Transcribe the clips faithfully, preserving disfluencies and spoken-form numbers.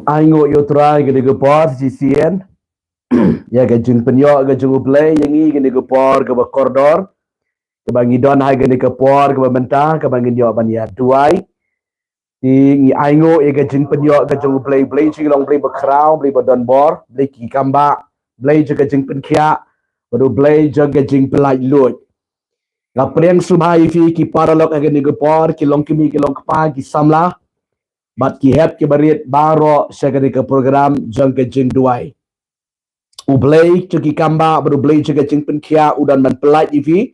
Ai nguh ïa u Trai kane ka por shisien ïa ka jingpynïoh ka jong U Blei ïa ngi kane ka por kaba kordor, kaba ngi don ha kane ka por kaba mynta, kaba ngin ïoh ban ïa duwai. Te ngi ai nguh ïa ka jingpynïoh ka jong U Blei, Blei jong ngi long Blei bakhraw, Blei badonbor, Blei ki kambah, Blei jong ka jingpynkhiah, bad U Blei jong ka jingpyllait luid. Nga pdiang sngewbha ïa phi ki paralok ha kane ka por, ki longkmie ki longkpa, ki samla bad ki hep ki barit baroh sha kane ka program jong ka jingduwai. U Blei jong ki kambah bad U Blei jong ka jingpynkhiah u don ban pyllait ïa phi,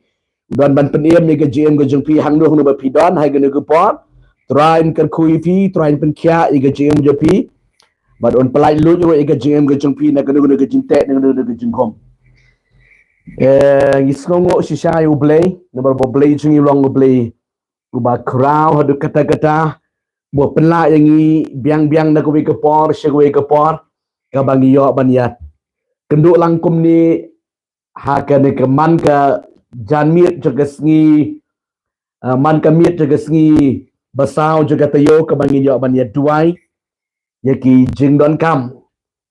u don ban pynim ïa ka jingim ka jong phi hangno hangno ba phi don ha kane ka por. Trai un kyrkhu ïa phi, Trai un pynkhiah ïa ka jingim jong phi, bad un pyllait luid ruh ïa ka jingim ka jong phi na kano kano ka jingteh, na kano kano ka jingkhum. Eh, ngi sngewnguh shisha ïa U Blei namar ba U Blei jong ngi u long U Blei uba khraw haduh katta katta, uba pynlah ïa ngi biang biang na kawei ka por sha kawei ka por, kaba ngi ïoh ban ïa kynduh lang kumne ha kane ka man ka janmiet jong ka sngi, ah, man ka miet jong ka sngi basaw jong ka taïew, kaba ngin ïoh ban ïa duwai ïa ki jingdonkam.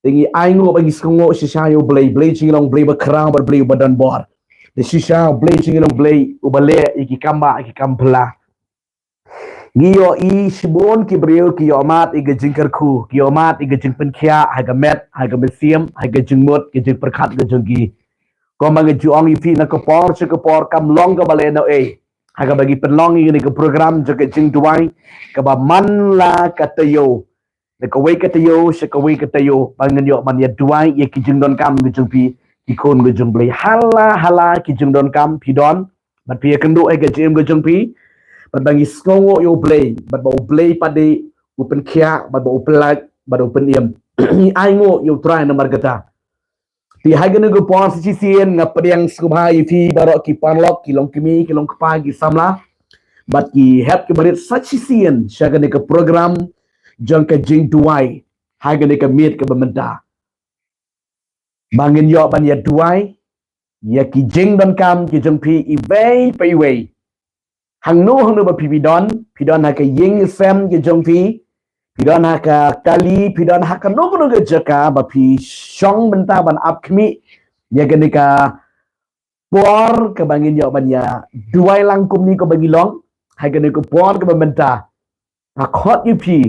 Te ngi ai nguh bad ngi sngewnguh shisha ïa U Blei, Blei jong ngi long Blei bakhraw bad Blei badonbor. Te shisha U Blei jong ngi long Blei uba leh ïa ki kambah, ïa ki kam phylla. Ngi ïohi shibun ki briew ki ïohmad ïa ka jingkyrkhu, ki ïohmad ïa ka jingpynkhiah ha ka met, ha ka mynsiem, ha ka jingmut, ka jingpyrkhat ka jong ki. Kumba nga ju ong ïa phi na ka por sha ka por, kam long kaba lehnohei ha kaba ngi pynlong ïa kane ka program jong ka jingduwai, kaba man la ka taïew, na kawei ka taïew sha kawei ka taïew, ba ngin ïoh ban ïa duwai ïa ki jingdonkam ka jong phi, ki khun ka jong U Blei. Hala hala ki jingdonkam phi don bad phi ïa kynduh ïa ka jingim ka jong phi, bad ba ngi sngewnguh ïa U Blei, bad ba U Blei pat de u pynkhiah, bad ba u pyllait, bad u pynim. Ngi ai nguh ïa U Trai namar kata. Te ha kane ka por shisien nga pdiang sngewbha ïa phi baroh ki paralok, ki longkmie ki longkpa, ki samla bad ki hep ki barit sa shisien sha kane ka program jong ka jingduwai ha kane ka miet kaba mynta, ba ngin ïoh ban ïa duwai ïa ki jingdonkam ki jong phi iwei pa iwei. Hangno hangno ba phi phi don, phi don ha ka ïing sem ki jong phi, phi don ha ka kali, phi don ha kano kano ka jaka ba phi shong mynta ban ap khmih ïa kane ka por kaba ngin ïoh ban ïa duwai lang kumne kaba ngi long ha kane ka por kaba mynta. Nga khot ïa phi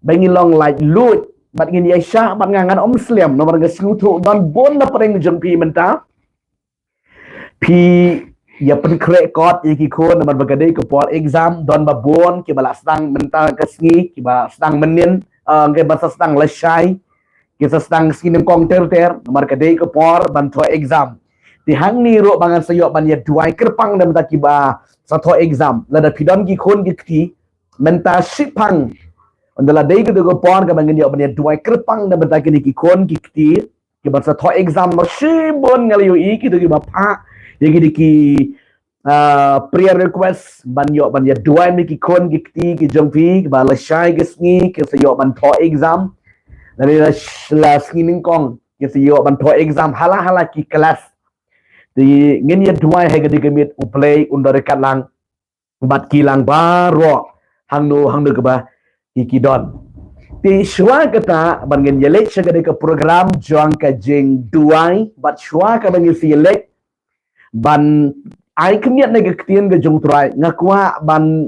ba ngin long laitluid bad ngin ïaishah bad nga, ngan ym slem namar nga sngewthuh don bun na pdeng jong phi mynta phi ïa pynkhreh kot ïa ki khun namar ba ka dei ka por exam. Don ba bun kiba la sdang mynta ka sngi, kiba sdang mynnin, ah, kiba sa sdang lashai, ki sa sdang sngi nyngkong ter ter namar ka dei ka por ban thoh exam. Te hangne ruh ba ngan sa ïoh ban ïa duwai kyrpang na bynta kiba sa thoh exam. Lada phi don ki khun ki kti mynta shipang, ynda la dei ka dei ka por kaba ngin ïoh ban ïa duwai kyrpang na bynta kine ki khun ki kti kiba sa thoh exam. Namar shibun nga la ïohi kito kiba phah ïa kine ki, ah, prayer request ban ïoh ban ïa duwai ïa ki khun ki kti ki jong phi kiba lashai ka sngi ki sa ïoh ban thoh exam. Lane la, la sngi nyngkong ki sa ïoh ban thoh exam hala hala ki klas. Te ngin ïa duwai ha kane ka miet U Blei un da ryngkat lang bad ki lang baroh hangno hangno kaba ki ki don. Te shuwa kata ban ngin ïa leit sha kane ka program jong ka jingduwai, bad shuwa kaba ngin sa ïa leit ban ai khyndiat na ka ktien ka jong U Trai, nga kwah ban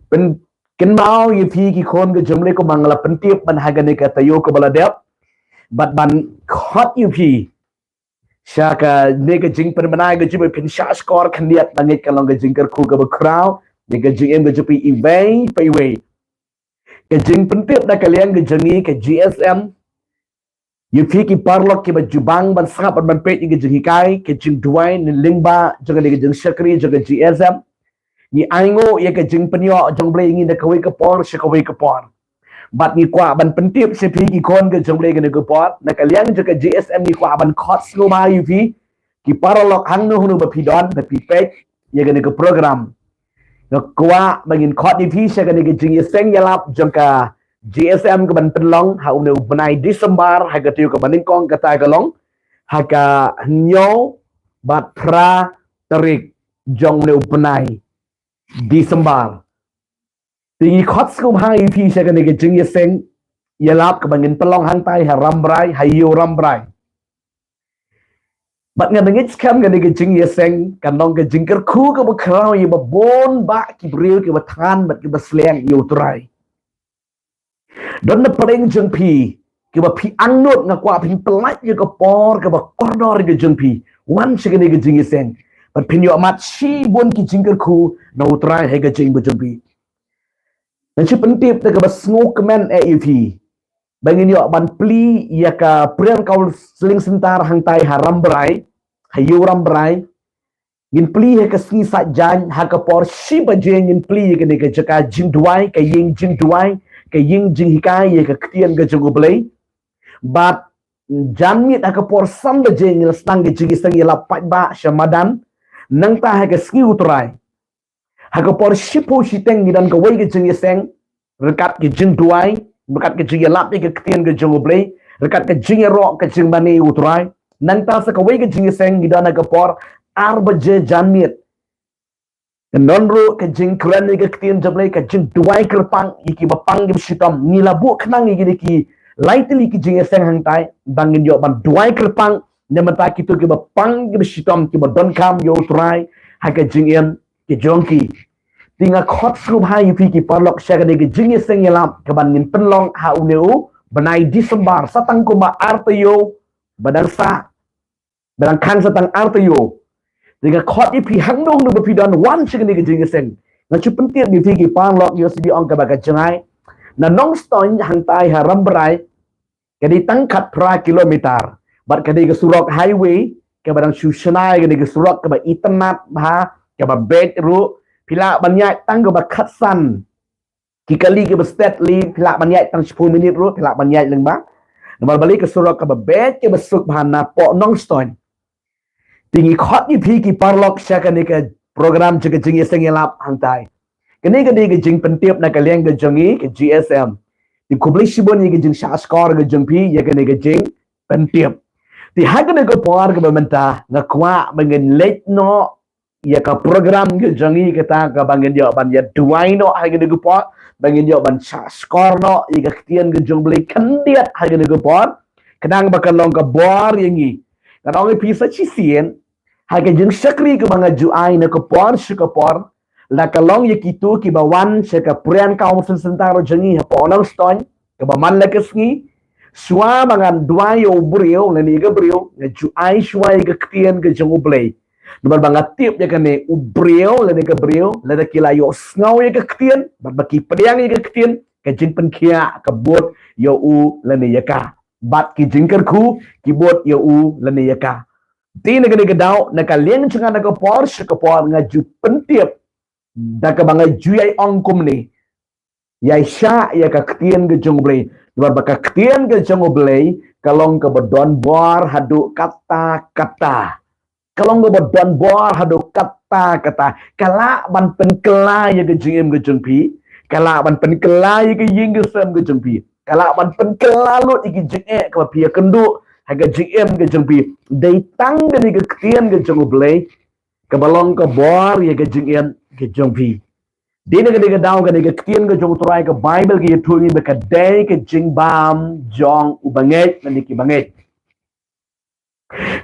pynkynmaw ïa phi ki khun ka jong U Blei kumba nga la pyntip ban ha kane ka taïew kaba la dep, bad ban khot ïa phi sha kane ka jingpynbna ka jingpynshah shkor khyndiat, ba ngeit ka long ka jingkyrkhu kaba khraw ïa ka jingim ka jong phi iwei pa iwei. Ka jingpyntip na ka liang ka jong ngi ka G S M, ïa phi ki paralok kiba ju bang ban sngap ban peit ïa ka jinghikai, ka jingduwai na lyngba jong kane ka jingshakri jong ka G S M. Ngi ai nguh ïa ka jingpynïoh jong U Blei ïa ngi na kawei ka por sha kawei ka por. Bad ngi kwah ban pyntip sha phi ki khun ka jong U Blei kane ka por, na ka liang jong ka G S M ngi kwah ban khot sngewbha ïa phi ki paralok hangno hangno ba phi don, ba phi peit ïa kane ka program. Nga kwah ba ngin khot ïa phi sha kane ka jingïaseng ïalap jong ka G S M kaban pynlong ha une u bnai December, ha ka taïew kaba nyngkong kata ka long ha ka hynñiew bad phra tarik jong une u bnai December. Te ngi khot sngewbha ïa phi sha kane ka jingïaseng ïalap kaba ngin pynlong hangtai ha Rambrai, ha ïew Rambrai. Bad nga ngeit skhem kane ka jingïaseng kan long ka jingkyrkhu kaba khraw ïa ba bun bah ki briew kiba thngan bad kiba sliang ïa U Trai. Don na pdeng jong phi kiba phi angnud, nga kwah phin pynlait ïa ka por kaba kordor ka jong phi, wan sha kane ka jingïaseng bad phin ïoh mad shibun ki jingkyrkhu na U Trai ha ka jingim ka jong phi. Nga shu pyntip da kaba sngewkmen eh ïa phi ba ngin ïoh ban plie ïa ka Prayer Counseling Center hangtai ha Rambrai, ha ïew Rambrai. Ngin plie ha ka sngi Saitjaiñ ha ka por shi baje, ngin plie ïa kane ka jaka jingduwai, ka ïing jingduwai, ka ïing jinghikai ïa ka ktien ka jong U Blei. Bad janmiet ha ka por san baje ngin sdang ka jingïaseng ïalap paidbah sha madan. Nangta ha ka sngi U Trai ha ka por shiphew shiteng ngi don kawei ka jingïaseng ryngkat ka jingduwai, ryngkat ka jingïalap ïa ka ktien ka jong U Blei, ryngkat ka jingïaroh ka jingmane U Trai. Nangta sa kawei ka jingïaseng ngi don ha ka por ar baje janmiet. Ngi don ruh ka jingkren ïa ka ktien jong U Blei, ka jingduwai kyrpang ïa kiba pang kiba shitom. Ngi la buh khnang ïa kine ki lai tylli ki jingïaseng hangtai ba ngin ïoh ban duwai kyrpang na bynta kito kiba pang kiba shitom, kiba donkam ïa U Trai ha ka jingim ka jong ki. Te nga khot sngewbha ïa phi ki paralok sha kane ka jingïaseng ïalap kaba ngin pynlong ha une u bnai December, sa tang kumba ar taïew ba dang sah, ba dang khang sa tang ar taïew. Te nga khot ïa phi hangno hangno ba phi don, wan sha kane ka jingïaseng. Nga shu pyntip ïa phi ki paralok, ïoh sdang ong kaba ka jngai na Nongstoiñ hangtai ha Rambrai ka dei tang khatphra kilometer. Bad ka dei ka surok highway kaba dang shu shna ïa ka dei ka surok kaba itynnad bha, kaba beit ruh. Phi lah ban ïaid tang kaba khatsan ki kali kiba stet lei, phi lah ban ïaid tang shiphew minit ruh, phi lah ban ïaid lyngba. Namar balei? Ka surok kaba beit, kaba suk bha napoh Nongstoiñ. Te ngi khot ïa phi ki paralok sha kane ka program jong ka jingïaseng ïalap hangtai. Kane ka dei ka jingpyntip na ka liang ka jong ngi ka G S M. Te khublei shibun ïa ka jingshahshkor ka jong phi ïa kane ka jingpyntip. Te ha kane ka por kaba mynta nga kwah ba ngin leit noh ïa ka program ka jong ngi kata kaba ngin ïoh ban ïaduwai noh ha kane ka por, ba ngin ïoh ban shahshkor noh ïa ka ktien ka jong U Blei khyndiat ha kane ka por. Khnang ba kan long ka bor ïa ngi. Ngan ong ïa phi sa shisien, ha ka jingshakri kaba nga ju ai na ka por sha ka por, la ka long ïa kito kiba wan sha ka Prayer Counseling Center jong ngi hapoh Nongstoiñ kaba man la ka sngi. Shuwa ba ngan duwai ïa u briew lane ïa ka briew, nga ju ai shuwa ïa ka ktien ka jong U Blei. Namar ba nga tip ïa kane, u briew lane ka briew, lada ki la ïohsngew ïa ka ktien bad ba ki pdiang ïa ka ktien, ka jingpynkhiah ka bud ïa u lane ïa ka. Bad ki jingkyrkhu ki bud ïa u lane ïa ka. Te na kane ka daw, na ka liang jong nga na ka por sha ka por, nga ju pyntip da kaba nga ju ïai ong kumne: ïai shah ïa ka ktien ka jong U Blei. Namar ba ka ktien ka jong U Blei ka long kaba don bor haduh katta katta. Ka long kaba don bor haduh katta katta. Ka lah ban pynkylla ïa ka jingim ka jong phi. Ka lah ban pynkylla ïa ka ïing ka sem ka jong phi. Ka lah ban pynkylla lut ïa ka jingeh kaba phi ïakynduh ha ka jingim ka jong phi. Dei tang kane ka ktien ka jong U Blei kaba long ka bor ïa ka jingim ka jong phi. Dei na kane ka daw, kane ka ktien ka jong U Trai, ka Baibl, ka ïathuh ïa ngi ba ka dei ka jingbam jong u bangeit lane ki bangeit.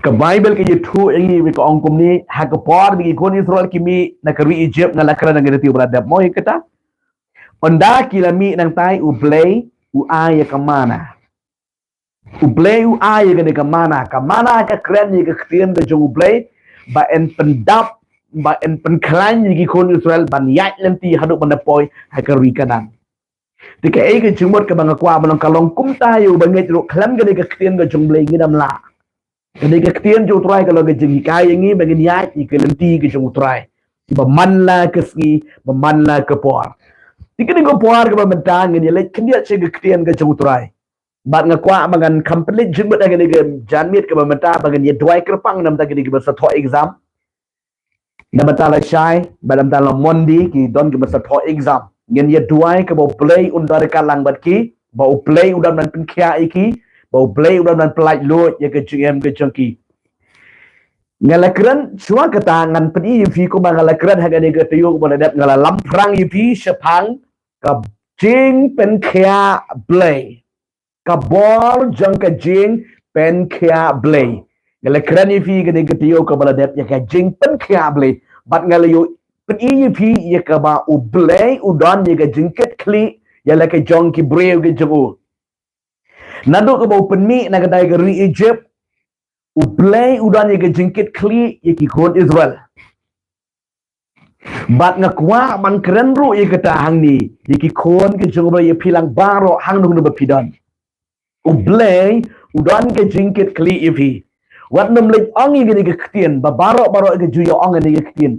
Ka Baibl ka ïathuh ïa ngi ba ka ong kumne: Ha ka por ba ki khun Israel ki mih na ka ri Ijipt, nga la kren ha kane ka ktien ba la dep mo ïa kata. Ynda ki la mih nangtai, U Blei u ai ïa ka mana. U Blei u ai ïa kane ka mana. Ka mana ka kren ïa ka ktien ka jong U Blei ba yn pyndap, ba yn pynkhlaiñ ïa ki khun Israel ban ïaid lynti haduh ban da poi ha ka ri Kanaan. Te kaei ka jingmut kaba nga kwah ban ong, ka long kumta ïa u bangeit ruh, khlem kane ka ktien ka jong U Blei ngin ym lah. Kane ka ktien jong U Trai ka long ka jinghikai ïa ngi ba ngin ïaid ïa ka lynti ka jong U Trai, ba man la ka sngi, ba man la ka por. Te kane ka por kaba mynta ngin ïaleit khyndiat sha ka ktien ka jong U Trai. Bad nga kwah ba ngan kham pynleit jingmut ha kane ka janmiet kaba mynta ba ngin ïaduwai kyrpang na bynta kine kiba sa thoh exam. Na bynta lashai bad na bynta la Monday ki don kiba sa thoh exam. Ngin ïaduwai kaba U Blei un don ryngkat lang bad ki, ba U Blei u don ban pynkhiah ïa ki, ba U Blei u don ban pyllait luid ïa ka jingim ka jong ki. Nga la kren shuwa kata, ngan pyni ïa phi kumba nga la kren ha kane ka taïew kaba la dep, nga la lamphrang ïa phi shaphang ka jingpynkhiah Blei. Ka bor jong ka jingpynkhiah Blei. Nga la kren ïa phi kane ka taïew kaba la dep ïa ka jingpynkhiah Blei. Bad nga la ïoh pyni ïa phi ïa kaba U Blei u don ïa ka jingkitkhlieh ïa la ka jong ki briew ka jong u. Naduh kaba u pynmih na ka dei ka ri Egypt, U Blei u don ïa ka jingkitkhlieh ïa ki khun Israel. Bad nga kwah ban kren ruh ïa kata hangne, ïa ki khun ki jong U Blei, ïa phi lang baroh hangno hangno ba phi don. U Blei u don ka jingkitkhlieh ïa phi. Wat nym leit ong ïa kane ka ktien, ba baroh baroh ka ju ïa ong ïa kane ka ktien.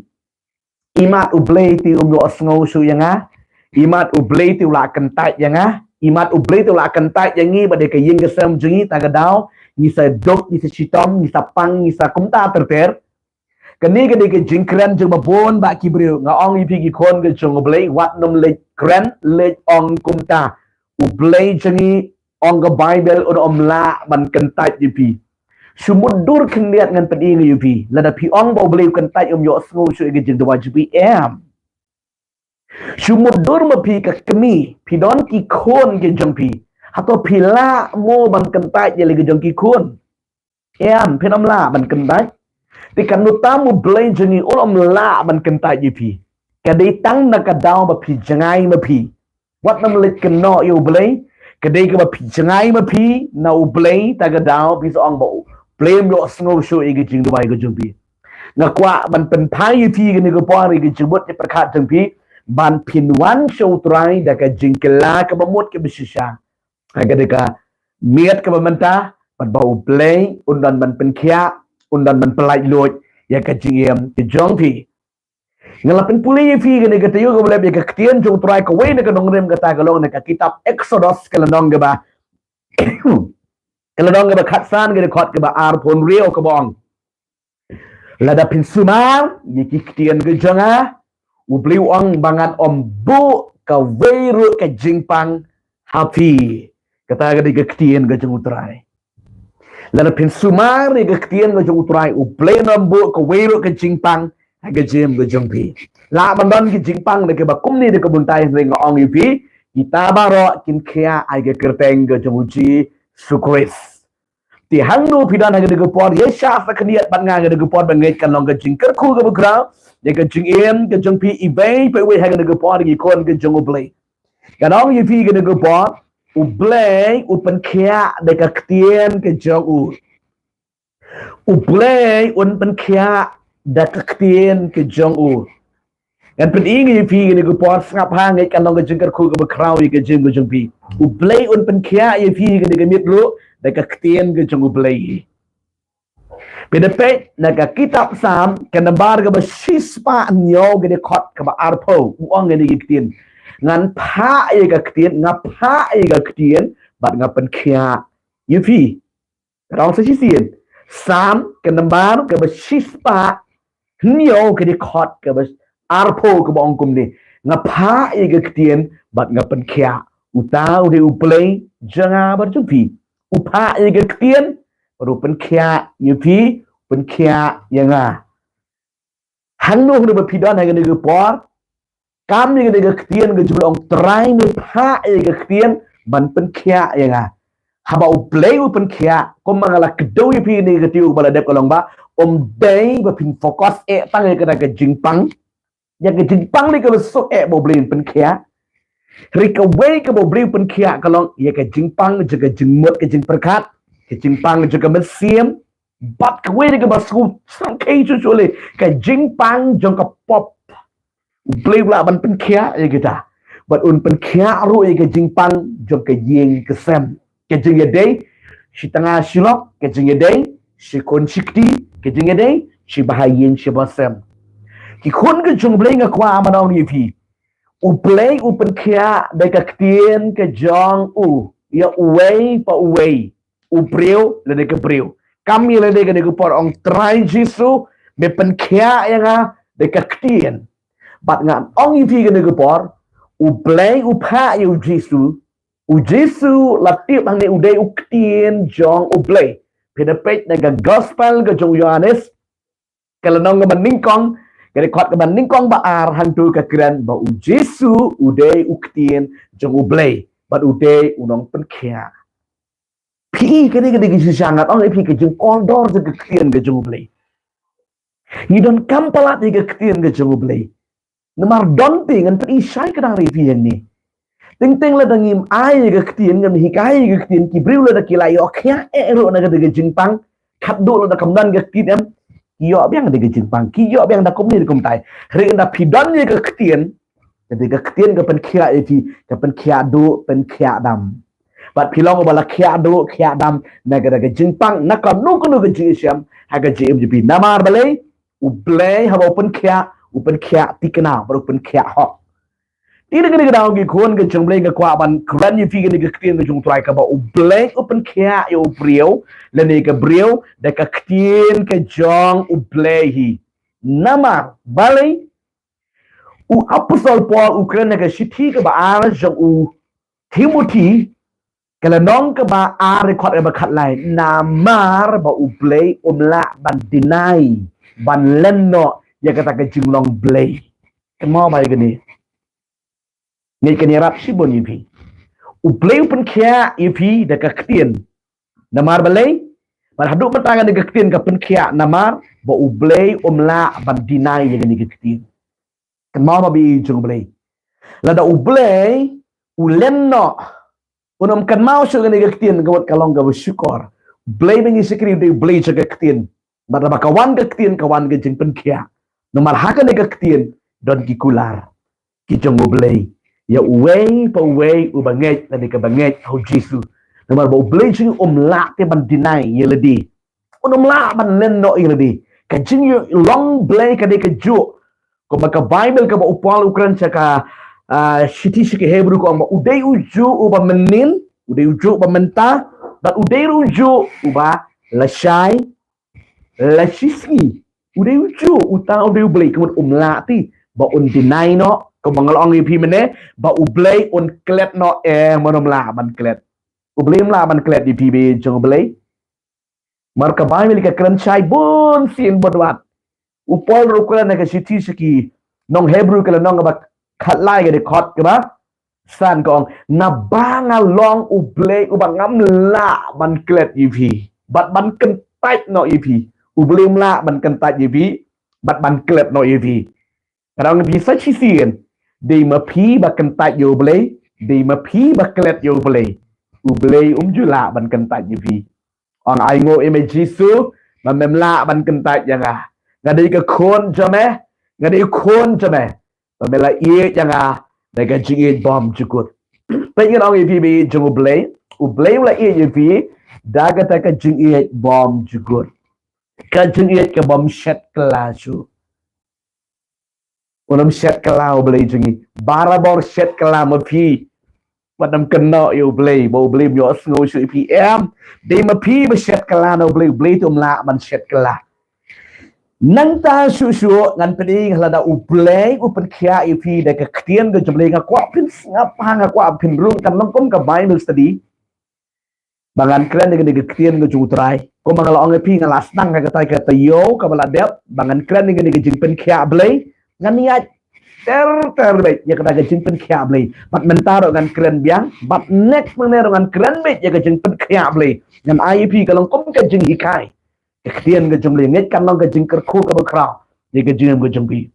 Imat U Blei te um ïohsngew shuh ïa nga. Imat U Blei te u la kyntait ïa nga. Imat U Blei te u la kyntait ïa ngi, ba dei ka ïing ka sem jong ngi, ta ka daw ngi sa duk, ngi sa shitom, ngi sa pang, ngi sa kumta ter ter. Kane ka dei ka jingkren jong ba bun ba ki briew. Nga ong ïa phi ki khun ka jong U Blei, wat nym leit kren leit ong kumta. U Blei jong ngi, ong ka Baibl, un ym lah ban kyntait ïa phi. Shu mutdur khyndiat ngan pyni ïa phi. Lada phi ong ba U Blei u kyntait, um ïohsngew shuh ïa ka jingduwai jong phi, em. Shu mutdur ma phi ka kmie, phi don ki khun ki jong phi. Hato phi lah mo ban kyntait ïa la ki jong ki khun? Em, phin ym lah ban kyntait. Te katno tam U Blei jong ngi un ym lah ban kyntait ïa phi. Ka dei tang na ka daw ba phi jngai ma phi. Wat nym leit kynnoh ïa U Blei. Ka dei kaba phi jngai ma phi na U Blei, ta ka daw phi sa ong ba U Blei um ïohsngew shuh ïa ka jingduwai ka jong phi. Nga kwah ban pynphai ïa phi kane ka por, ïa ka jingmut ïa pyrkhat jong phi, ban phin wan sha U Trai da ka jingkylla kaba mut kaba shisha. Ha ka dei ka miet kaba mynta, bad ba U Blei un don ban pynkhiah, un don ban pyllait luid ïa ka jingim ka jong phi. Nga la pynpule ïa phi kane ka taïew kaba la dep ïa ka ktien jong U Trai, kawei na ka nongrim kata ka long na ka kitab Exodus, ka lynnong kaba ka lynnong kaba khatsan, ka dkhot kaba arphew hynriew, kaba ong: Lada phin sumar ïa ki ktien ka jong nga, U Blei u ong, ba ngan ym buh kawei ruh ka jingpang ha phi. Kata ka dei ka ktien ka jong U Trai. Lada phin sumar ïa ka ktien ka jong U Trai, U Blei un ym buh kawei ruh ka jingpang ha ka jingim ka jong phi. Lah ban don ki jingpang da kaba kumne da kaba kumtai, hynrei nga ong ïa phi, kita baroh kin khiah ha ka kyrteng ka jong U Jisu Khrist. Te hangno phi don ha kane ka por, ïa shah sa khyndiat bad nga ha kane ka por, ba ngeit kan long ka jingkyrkhu kaba khraw ïa ka jingim ka jong phi iwei pa iwei ha kane ka por, ki khun ka jong U Blei. Ngan ong ïa phi ha kane ka por, U Blei u pynkhiah da ka ktien ka jong u. U Blei un pynkhiah da ka ktien ka jong u. Ngan pyni ïa phi ha kane ka por, sngap ha, ngeit kan long ka jingkyrkhu kaba khraw ïa ka jingim ka jong phi. U Blei un pynkhiah ïa phi ha kane ka miet ruh da ka ktien ka jong U Blei. Phi da peit na ka kitab Salm, ka nambar kaba shispah hynñiew, ka dkhot kaba arphew, u ong kane ka ktien: Ngan phah ïa ka ktien, nga phah ïa ka ktien, bad nga pynkhiah ïa phi. Ka dang sa shisien. Salm ka nambar kaba shispah hynñiew, ka dkhot kaba arphew, kaba ong kumne: Nga phah ïa ka ktien bad nga pynkhiah. Uta u dei U Blei jong nga bad jong phi. U phah ïa ka ktien bad u pynkhiah ïa phi, pynkhiah ïa nga. Hangno hangno ba phi don ha kane ka por, kam ïa kane ka ktien ka jong U Blei, ong Trai, me phah ïa ka ktien ban pynkhiah ïa nga. Haba U Blei u pynkhiah, kumba nga la kdew ïa phi ha kane ka taïew ba la dep, ka long ba ym dei ba phin focus eh tang ïa kata ka jingpang. Ïa ka jingpang ne kaba suk eh ba U Blei un pynkhiah. Hynrei kawei kaba U Blei u pynkhiah ka long ïa ka jingpang jong ka jingmut ka jingpyrkhat, ka jingpang jong ka mynsiem, bad kawei de kaba sngewsarong shuh shuh lei, ka jingpang jong ka pop. U Blei u lah ban pynkhiah ïa kita. Bad un pynkhiah ruh ïa ka jingpang jong ka ïing ka sem. Ka jingïadei shi tnga shi lok, ka jingïadei shi khun shi kti, ka jingïadei shi bahaïing shi basem. Ki khun ka jong U Blei, nga kwah ban ong ïa phi, U Blei u pynkhiah da ka ktien ka jong u ïa uwei pa uwei, u briew lane ka briew. Kam ïa lade, kane ka por ong Trai Jisu, me pynkhiah ïa nga da ka ktien. Bad ngan ong ïa phi, kane ka por U Blei u phah ïa U Jisu. U Jisu la tip hangne u dei u ktien jong U Blei. Phi da peit na ka gospel ka jong u Ïohannes, ka lynnong kaba nyngkong, ka dkhot kaba nyngkong ba ar, hangto ka kren ba U Jisu u dei u ktien jong U Blei bad u dei u nongpynkhiah. Phi i kane ka dei ka shisha, ngan ong ïa phi, ka jingkordor jong ka ktien ka jong U Blei. Ngi donkam palat ïa ka ktien ka jong U Blei. Namar don te, ngan pyni shai kdar ïa phi hangne. Teng teng lada ngim ai ïa ka ktien, ngim hikai ïa ka ktien, ki briew lada ki la ïoh khiah eh ruh na ka dei ka jingpang, khatduh lada kam don ka ktien em, ki ïoh biang da ka jingpang, ki ïoh biang da kumne da kumtai. Hynrei lada phi don ïa ka ktien, ka dei ka ktien ka pynkhiah ïa phi, ka pynkhiah duh, pynkhiah dam. Bad phi long uba la khiah duh, khiah dam, na ka dei ka jingpang, na kano kano ka jingshem ha ka jingim jong phi. Namar balei? U Blei haba u pynkhiah, u pynkhiah thikna, bad u pynkhiah hok. Te na kane ka daw, ki khun ka jong U Blei, nga kwah ban kren ïa phi kane ka ktien ka jong U Trai, kaba U Blei u pynkhiah ïa u briew, lane ka briew, da ka ktien ka jong U Blei hi. Namar balei? U Apostol Paul u kren ha ka shithi kaba ar jong u Timothi, ka lynnong kaba ar, dkhot kaba khatlai. Namar ba U Blei um lah ban deny, ban len noh ïa kata ka jinglong Blei. Kynmaw bha ïa kane. Ngeit kane ïarap shibun ïa phi. U Blei u pynkhiah ïa phi da ka ktien. Namar balei? Bad haduh mynta kane ka ktien ka pynkhiah, namar ba U Blei um lah ban deny ïa kane ka ktien. Kynmaw bha, baieit jong U Blei. Lada U Blei u len noh, un ym kynmaw shuh kane ka ktien, ka mut ka long kaba shukor. U Blei ba ngi shakri u dei U Blei jong ka ktien. Bad haba ka wan ka ktien, ka wan ka jingpynkhiah. Namar ha kane ka ktien don ki kular ki jong U Blei ïa uwei pa uwei uba ngeit lane kaba ngeit ha U Jisu. Namar ba U Blei jong ngi um lah te ban deny ïa lade. Un ym lah ban len noh ïa lade. Ka jingïalong Blei ka dei kajuh. Kumba ka Baibl kaba u Paul u kren sha ka, ah, shithi sha ki Hebru, ka ong ba u dei ujuh uba mynnin, u dei ujuh uba mynta, bad u dei ruh ujuh uba lashai lashisngi. U dei ujuh, uta u dei U Blei, ka mut um lah te ba un deny noh, kumba nga la ong ïa phi mynne, ba U Blei un klet noh, em, um lah ban klet. U Blei um lah ban klet ïa phi, baieit jong U Blei. Namar ka Baibl ka kren shai bun sien bun wat. U Paul ruh u kren ha ka shithi sha ki nong Hebru, ka lynnong kaba khatlai, ka dkhot kaba san, ka ong, naba nga long U Blei uba ngam lah ban klet ïa phi bad ban kyntait noh ïa phi. U Blei um lah ban kyntait ïa phi bad ban klet noh ïa phi. Ka dang ong ïa phi sa shisien, dei ma phi ba kyntait ïa U Blei, dei ma phi ba klet ïa U Blei. U Blei um ju lah ban kyntait ïa phi. Ong, ainguh ïa me Jisu, ba mem lah ban kyntait ïa nga. Nga dei ka khun jong me, nga dei u khun jong me. Ba me la ïeit ïa nga da ka jingïeit bymjukut. Peit, ngan ong ïa phi, baieit jong U Blei, U Blei u la ïeit ïa phi da kata ka jingïeit bymjukut. Ka jingïeit ka bym shet kylla shuh. Un ym shet kylla U Blei jong ngi. Barabor shet kylla ma phi. Wat nym kynnoh ïa U Blei ba U Blei um ïohsngew shuh ïa phi, em. Dei ma phi ba shet kylla na U Blei, U Blei te um lah ban shet kylla. Nangta shuh shuh ngan pyni lada U Blei u pynkhiah ïa phi da ka ktien ka jong U Blei, nga kwah phin sngap bha, nga kwah phin rung, kan long kum ka Bible study. Ba ngan kren ïa kane ka ktien ka jong U Trai. Kumba nga la ong ïa phi, nga la sdang ha kata ka taïew kaba la dep ba ngan kren ïa kane ka jingpynkhiah Blei. Ngan ïaid ter ter beit ïa kata ka jingpynkhiah Blei. Bad mynta ruh ngan kren biang, bad next mynne ruh ngan kren beit ïa ka jingpynkhiah Blei. Ngan ai ïa phi ka long kum ka jinghikai. Ka ktien ka jong U Blei, ngeit kan long ka jingkyrkhu kaba khraw ïa ka jingim ka jong phi.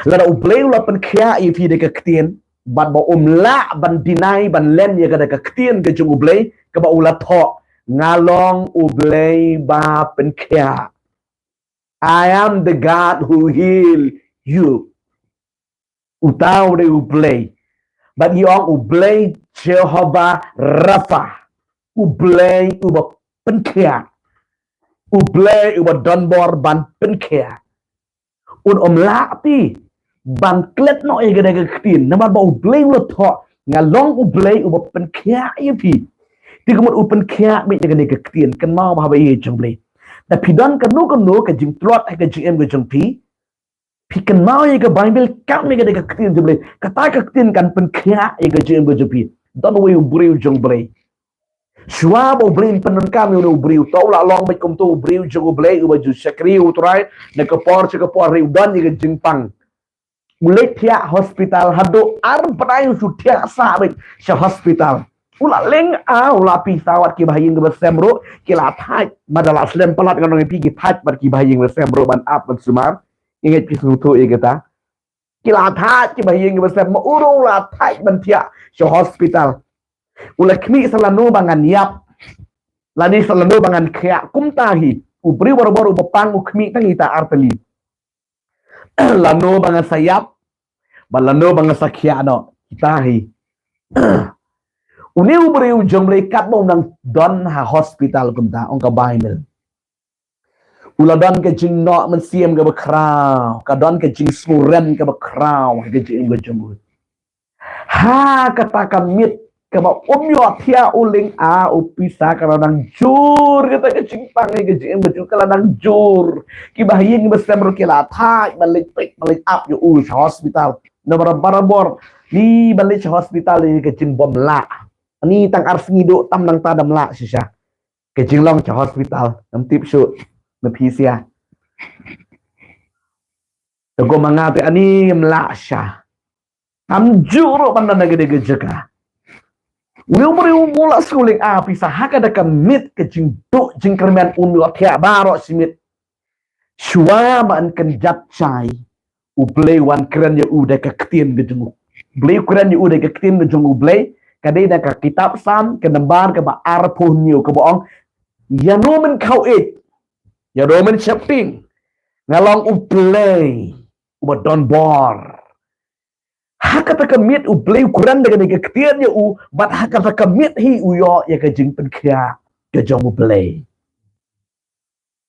Lada U Blei u la pynkhiah ïa phi da ka ktien, bad ba um lah ban deny, ban len ïa ka da ka ktien ka jong U Blei, kaba u la thoh, nga long U Blei ba pynkhiah. I am the God who heal you. Uta u dei U Blei. Bad ngi ong U Blei Jehovah Rapha. U Blei uba pynkhiah. U Blei uba don bor ban pynkhiah. Un ym lah te ban klet noh ïa ka da ka ktien. Namar ba U Blei u la thoh, nga long U Blei uba pynkhiah ïa phi. Te ka mut u pynkhiah beit ïa ka da ka ktien. Kynmaw bha, baieit jong U Blei. Da phi don kano kano ka jingtlot ha ka jingim ka jong phi, phi kynmaw ïa ka Baibl, kam ïa ka da ka ktien jong U Blei. Kata ka ktien kan pynkhiah ïa ka jingim ka jong phi. Don uwei u briew jong U Blei. Shuwa ba U Blei un pyndonkam ïa une u briew, to u la long beit kum uto u briew jong U Blei, uba ju shakri U Trai na ka por sha ka por, hynrei u don ïa ka jingpang. U leit thiah hospital haduh ar bnai, u shu thiah sah beit sha hospital. U la lynga, u la pisa wat ki bahaïing ki basem ruh, ki la thait, mada la slem palat ngan ong ïa phi ki thait bad ki bahaïing basem ruh ban ap ban sumar. Ïa ngeit phi sngewthuh ïa kata. Ki la thait ki bahaïing ki basem, ma u ruh u la thait ban thiah sha hospital. U la khmih sa lano ba ngan ïap. Lane sa lano ba ngan khiah kumta hi. U briew barabor uba pang u khmih tang ita artylli. Lano ba ngan sa ïap, ba lano ba ngan sa khiah noh. Kita hi. Une u briew jong Blei katba u nang don ha hospital kumta, ong ka Baibl. U la don ka jingnoh mynsiem kaba khraw, ka don ka jingsngewrem kaba khraw, ka jingim ka jong u. Ha kata ka miet, kaba um ïohthiah u lynga, u pisa ka la nang jur, kata ka jingpang, ka jingim ka jong u ka la nang jur. Ki bahaïing basem ruh ki la thait, ban leit peit, ban leit ap ïa u sha hospital. Namar barabor, ni ban leit sha hospital ni ka jingbym lah. Ni tang ar sngi duh tam nangta dam lah shisha. Ka jinglong sha hospital, ngam tip shuh, na phi sia. Te ko ma nga te ani ngam lah sha. Tam ju ruh ban don ha kane ka jaka. Une u briew u la sngew lynga pisa ha kata ka miet ka jingduh jingkyrmen um ïohthiah baroh shi miet. Shuwa ba yn kynjat shai, u Blei u wan kren ïa u da ka ktien ka jong u. Blei u kren ïa u da ka ktien ka jong u Blei, ka dei na ka kitab Salm, ka nambar kaba arphew hynñiew kaba ong, ïa no men khaw ïeit, ïa no men sheptieng, nga long u Blei uba don bor. Ha kata ka miet u Blei u kren da kane ka ktien ïa u, bad ha kata ka miet hi u ïoh ïa ka jingpynkhiah ka jong u Blei.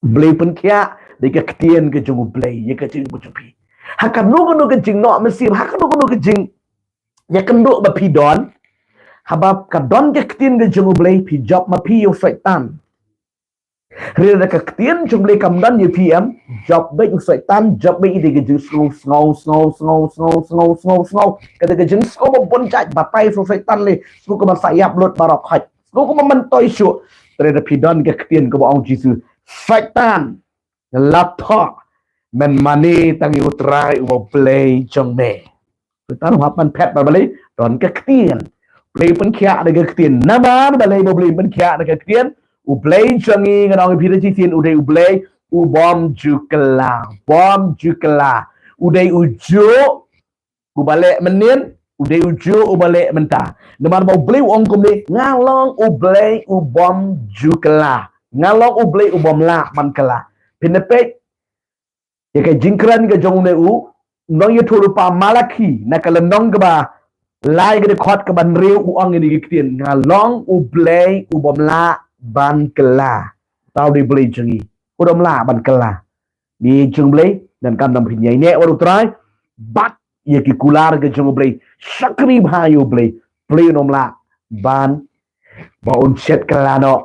U Blei u pynkhiah da ka ktien ka jong u Blei ïa ka jingim ka jong phi. Ha kano kano ka jingnoh mynsiem, ha kano kano ka jing ïakynduh ba phi don, haba ka don ka ktien ka jong u Blei phi jop ma phi ïa u Soitan. Hynrei da ka ktien jong u Blei kam don ïa phi em, jop beit u Soitan, jop beit ïa ka jingsngew, sngew, sngew, sngew, sngew, sngew, sngew, sngew. Kata ka jingsngew ba bun jait, batai sngew Soitan lei, sngew kumba sa ïap lut baroh khoit. Sngew kumba myntoi shuh. Hynrei da phi don ka ktien kaba ong Jisu, Soitan, lap thoh, men mane tang ïa u Trai uba u Blei jong me. Soitan u hap ban phet bad balei, don ka ktien. Blei u pynkhiah da ka ktien. Namar balei ba Blei u pynkhiah da ka ktien. U Blei jong ngi ngan ong ïa phi da shisien u dei u Blei u bym ju kylla. Bym ju kylla. U dei u juh uba leh mynnin, u dei u juh uba leh mynta. Namar ba u Blei u ong kumne, nga long u Blei u bym ju kylla. Nga long u Blei u bym lah ban kylla. Phin da peit ïa ka jingkren ka jong une u nongïathuhlypa Malaki, na ka lynnong kaba lai ka dkhot kaba hynriew u ong ïa kane ka ktien, nga long u Blei u bym lah ban kylla. Uta u dei u Blei jong ngi. U bym lah ban kylla. Ngi jong u Blei, ngan kam dang phin ïaineh wat u Trai bad ïa ki kular ka jong u Blei. Shakri bha ïa u Blei. Blei un ym lah ban, ba un shet kylla noh.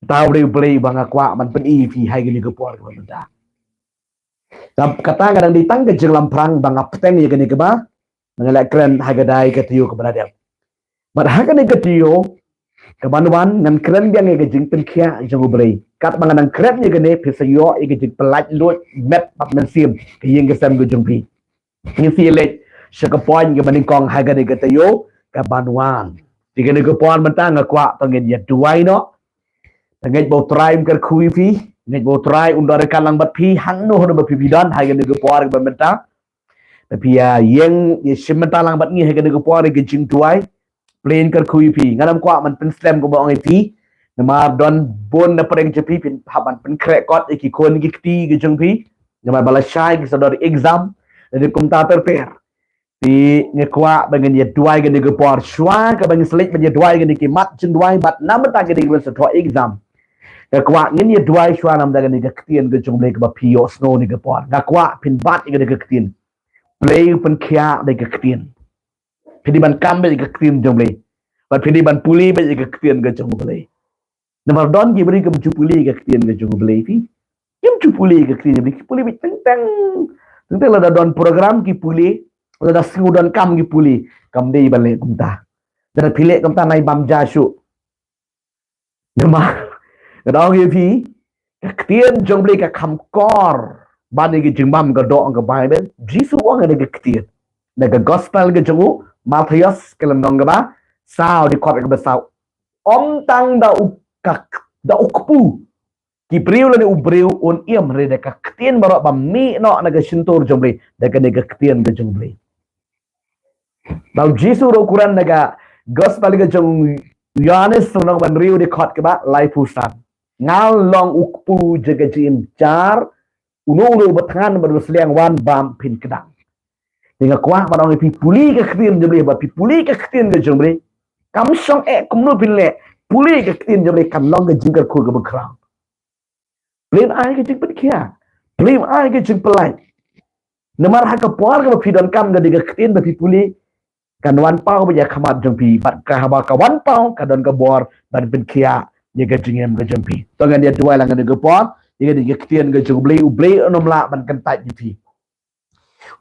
Uta u dei u Blei uba nga kwah ban pyni ïa phi ha kane ka por kaba mynta. Kata ka dang dei tang ka jinglamphrang ba nga bteng ïa kane kaba nga la kren ha ka dei ka taïew kaba la dep. Bad ha kane ka taïew kaban wan ngan kren biang ïa ka jingpynkhiah jong u Blei. Katba nga dang kren ïa kane phi sa ïoh ïa ka jingpyllait luid met bad mynsiem ka ïing ka sem ka jong phi. Ngin sa ïaleit sha ka point kaba nyngkong ha kane ka taïew kaban wan. Te kane ka por mynta nga kwah ba ngin ïa duwai noh. Nga ngeit ba u Trai un kyrkhu ïa phi, nga ngeit ba u Trai un don ryngkat lang bad phi hangno hangno ba phi phi don ha kane ka por kaba mynta. Ba phi ïa ïeng ïa shim bynta lang bad ngi ha kane ka por ka jingduwai. Blei un kyrkhu ïa phi. Nga ngam kwah ban pynslem kumba ong ïa phi. Namar don bun na pdeng jong phi phin hap ban pynkhreh kot ïa ki khun ki kti ki jong phi. Namar ba lashai ki sa don exam. Lane kumta ter ter. Te nga kwah ba ngin ïa duwai kane ka por shuwa kaba ngin sa leit ban ïa duwai kane ki mat jingduwai bad na bynta kine kiban sa thoh exam. Nga kwah ngin ïa duwai shuwa na bynta kane ka ktien ka jong u Blei kaba phi ïohsngew kane ka por. Nga kwah phin bat ïa kane ka ktien. Blei u pynkhiah da ka ktien. Phi dei ban kam beit ïa ka ktien jong u Blei. Bad phi dei ban pule beit ïa ka ktien ka jong u Blei. Namar don ki briew kim ju pule ïa ka ktien ka jong u Blei phi. Kim ju pule ïa ka ktien jong u Blei, ki pule beit teng teng. Teng teng lada don program ki pule, lada sngew donkam ki pule. Kam dei ban leh kumta. Lada phi leh kumta nai bam ja shuh. Namar nga ong ïa phi, ka ktien jong u Blei ka kham kor ban ïa ka jingbam ka doh, ong ka Baibl. Jisu u ong ïa ka ktien. Na ka gospel ka jong u Mathaios ka lynnong kaba saw, dkhot kaba saw. Ym tang da u ka, da u kpu ki briew lane u briew un im, hynrei da ka ktien baroh ba mih noh na ka shyntur jong U Blei, da kane ka ktien ka jong U Blei. Ba U Jisu ruh u kren na ka gospel ka jong u Ïoannis lynnong ba hynriew dkhot kaba laiphew san. Nga long u kpu jong ka jingim jar, uno uno uba thngan bad uba sliang wan bam phin kdang. Te nga kwah ban ong ïa phi, pule ka ktien jong U Blei, ba phi pule ka ktien ka jong U Blei. Kam shong eh kumno phin leh, pule ka ktien jong U Blei, kan long ka jingkyrkhu kaba khraw. Blei un ai ka jingpynkhiah, Blei un ai ka jingpyllait. Namar ha ka por kaba phi donkam ka dei ka ktien ba phi pule, kan wan paw beit ïa ka khmat jong phi, bad ka haba ka wan paw ka don ka bor ban pynkhiah ïa ka jingim ka jong phi. To ngin ïa duwai lang kane ka por, ïa kane ka ktien ka jong U Blei, U Blei un ym lah ban kyntait ïa phi.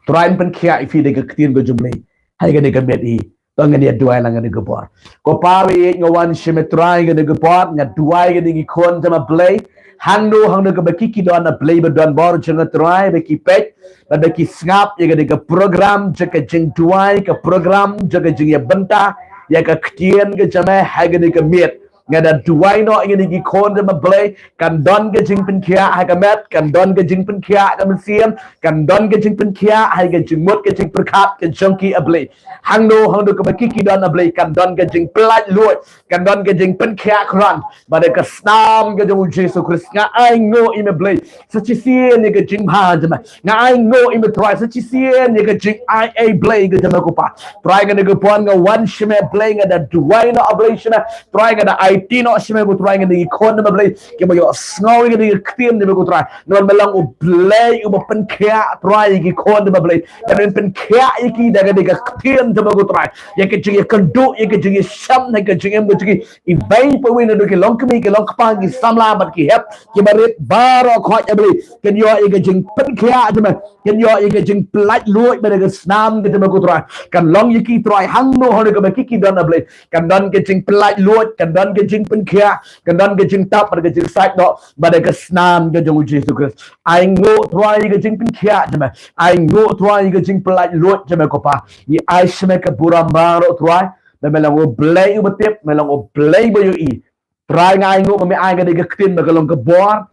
Trai un pynkhiah ïa phi da ka ktien ka jong U Blei ha kane ka miet hi. To ngin ïa duwai lang kane ka por. Ko Pa ba ïeit, nga wan sha me Trai kane ka por, nga duwai ïa kine ki khun jong me Blei. Hangno hangno kaba ki ki don, A Blei ba don bor jong nga Trai, ba ki peit, ba, ba ki sngap ïa kane ka program jong ka jingduwai, ka program jong ka jingïabynta ïa ka ktien ka jong me ha kane ka miet. Nga da duwai noh ïa kine ki khun jong me Blei, kan don ka jingpynkhiah ha ka met, kan don ka jingpynkhiah ha ka mynsiem, kan don ka jingpynkhiah ha ka jingmut ka jingpyrkhat ka jong ki A Blei. Hangno hangno kaba ki ki don A Blei, kan don ka jingpyllait luid, kan don ka jingpynkhiah khraw. Bad da ka snam ka jong U Jisu Khrist nga ainguh ïa me Blei sa shisien ïa ka jingbha jong me. Nga ainguh ïa me Trai sa shisien ïa ka jingai ei Blei ka jong me ko Pa. Trai kane ka por nga wan sha me Blei, nga da duwai noh A Blei sha me. Trai nga da aiti noh sha me ko Trai, kine ki khun jong me Blei kiba ïohsngew ïa kane ka ktien jong me ko Trai. Namar me long U Blei uba pynkhiah Trai ïa ki khun jong me Blei. Ba men pynkhiah ïa ki da kane ka ktien jong me ko Trai. Ïa ka jingïakynduh, ïa ka jingïashem ha ka jingim ka jong ki. Iwei pa iwei naduh ki longkmie, ki longkpa, ki samla bad ki hep, kiba rit baroh, ko Trai A Blei, kin ïoh ïa ka jingpynkhiah jong me, kin ïoh ïa ka jingpyllait luid bad da ka snam ka jong me ko Trai. Kan long ïa ki Trai hangno hangno kaba ki ki don A Blei, kan don ka jingpyllait luid, kan don ka jingpynkhiah, kan don ka jingtap bad ka jingsait noh bad da ka snam ka jong U Jisu Khrist. Ainguh Trai ïa ka jingpynkhiah jong me, ainguh Trai ïa ka jingpyllait luid jong me ko Pa. Ngi ai sha me ka burom baroh Trai, ba me long U Blei uba tip, me long U Blei ba ïohi. Trai nga ainguh ba me ai kane ka ktien ba ka long ka bor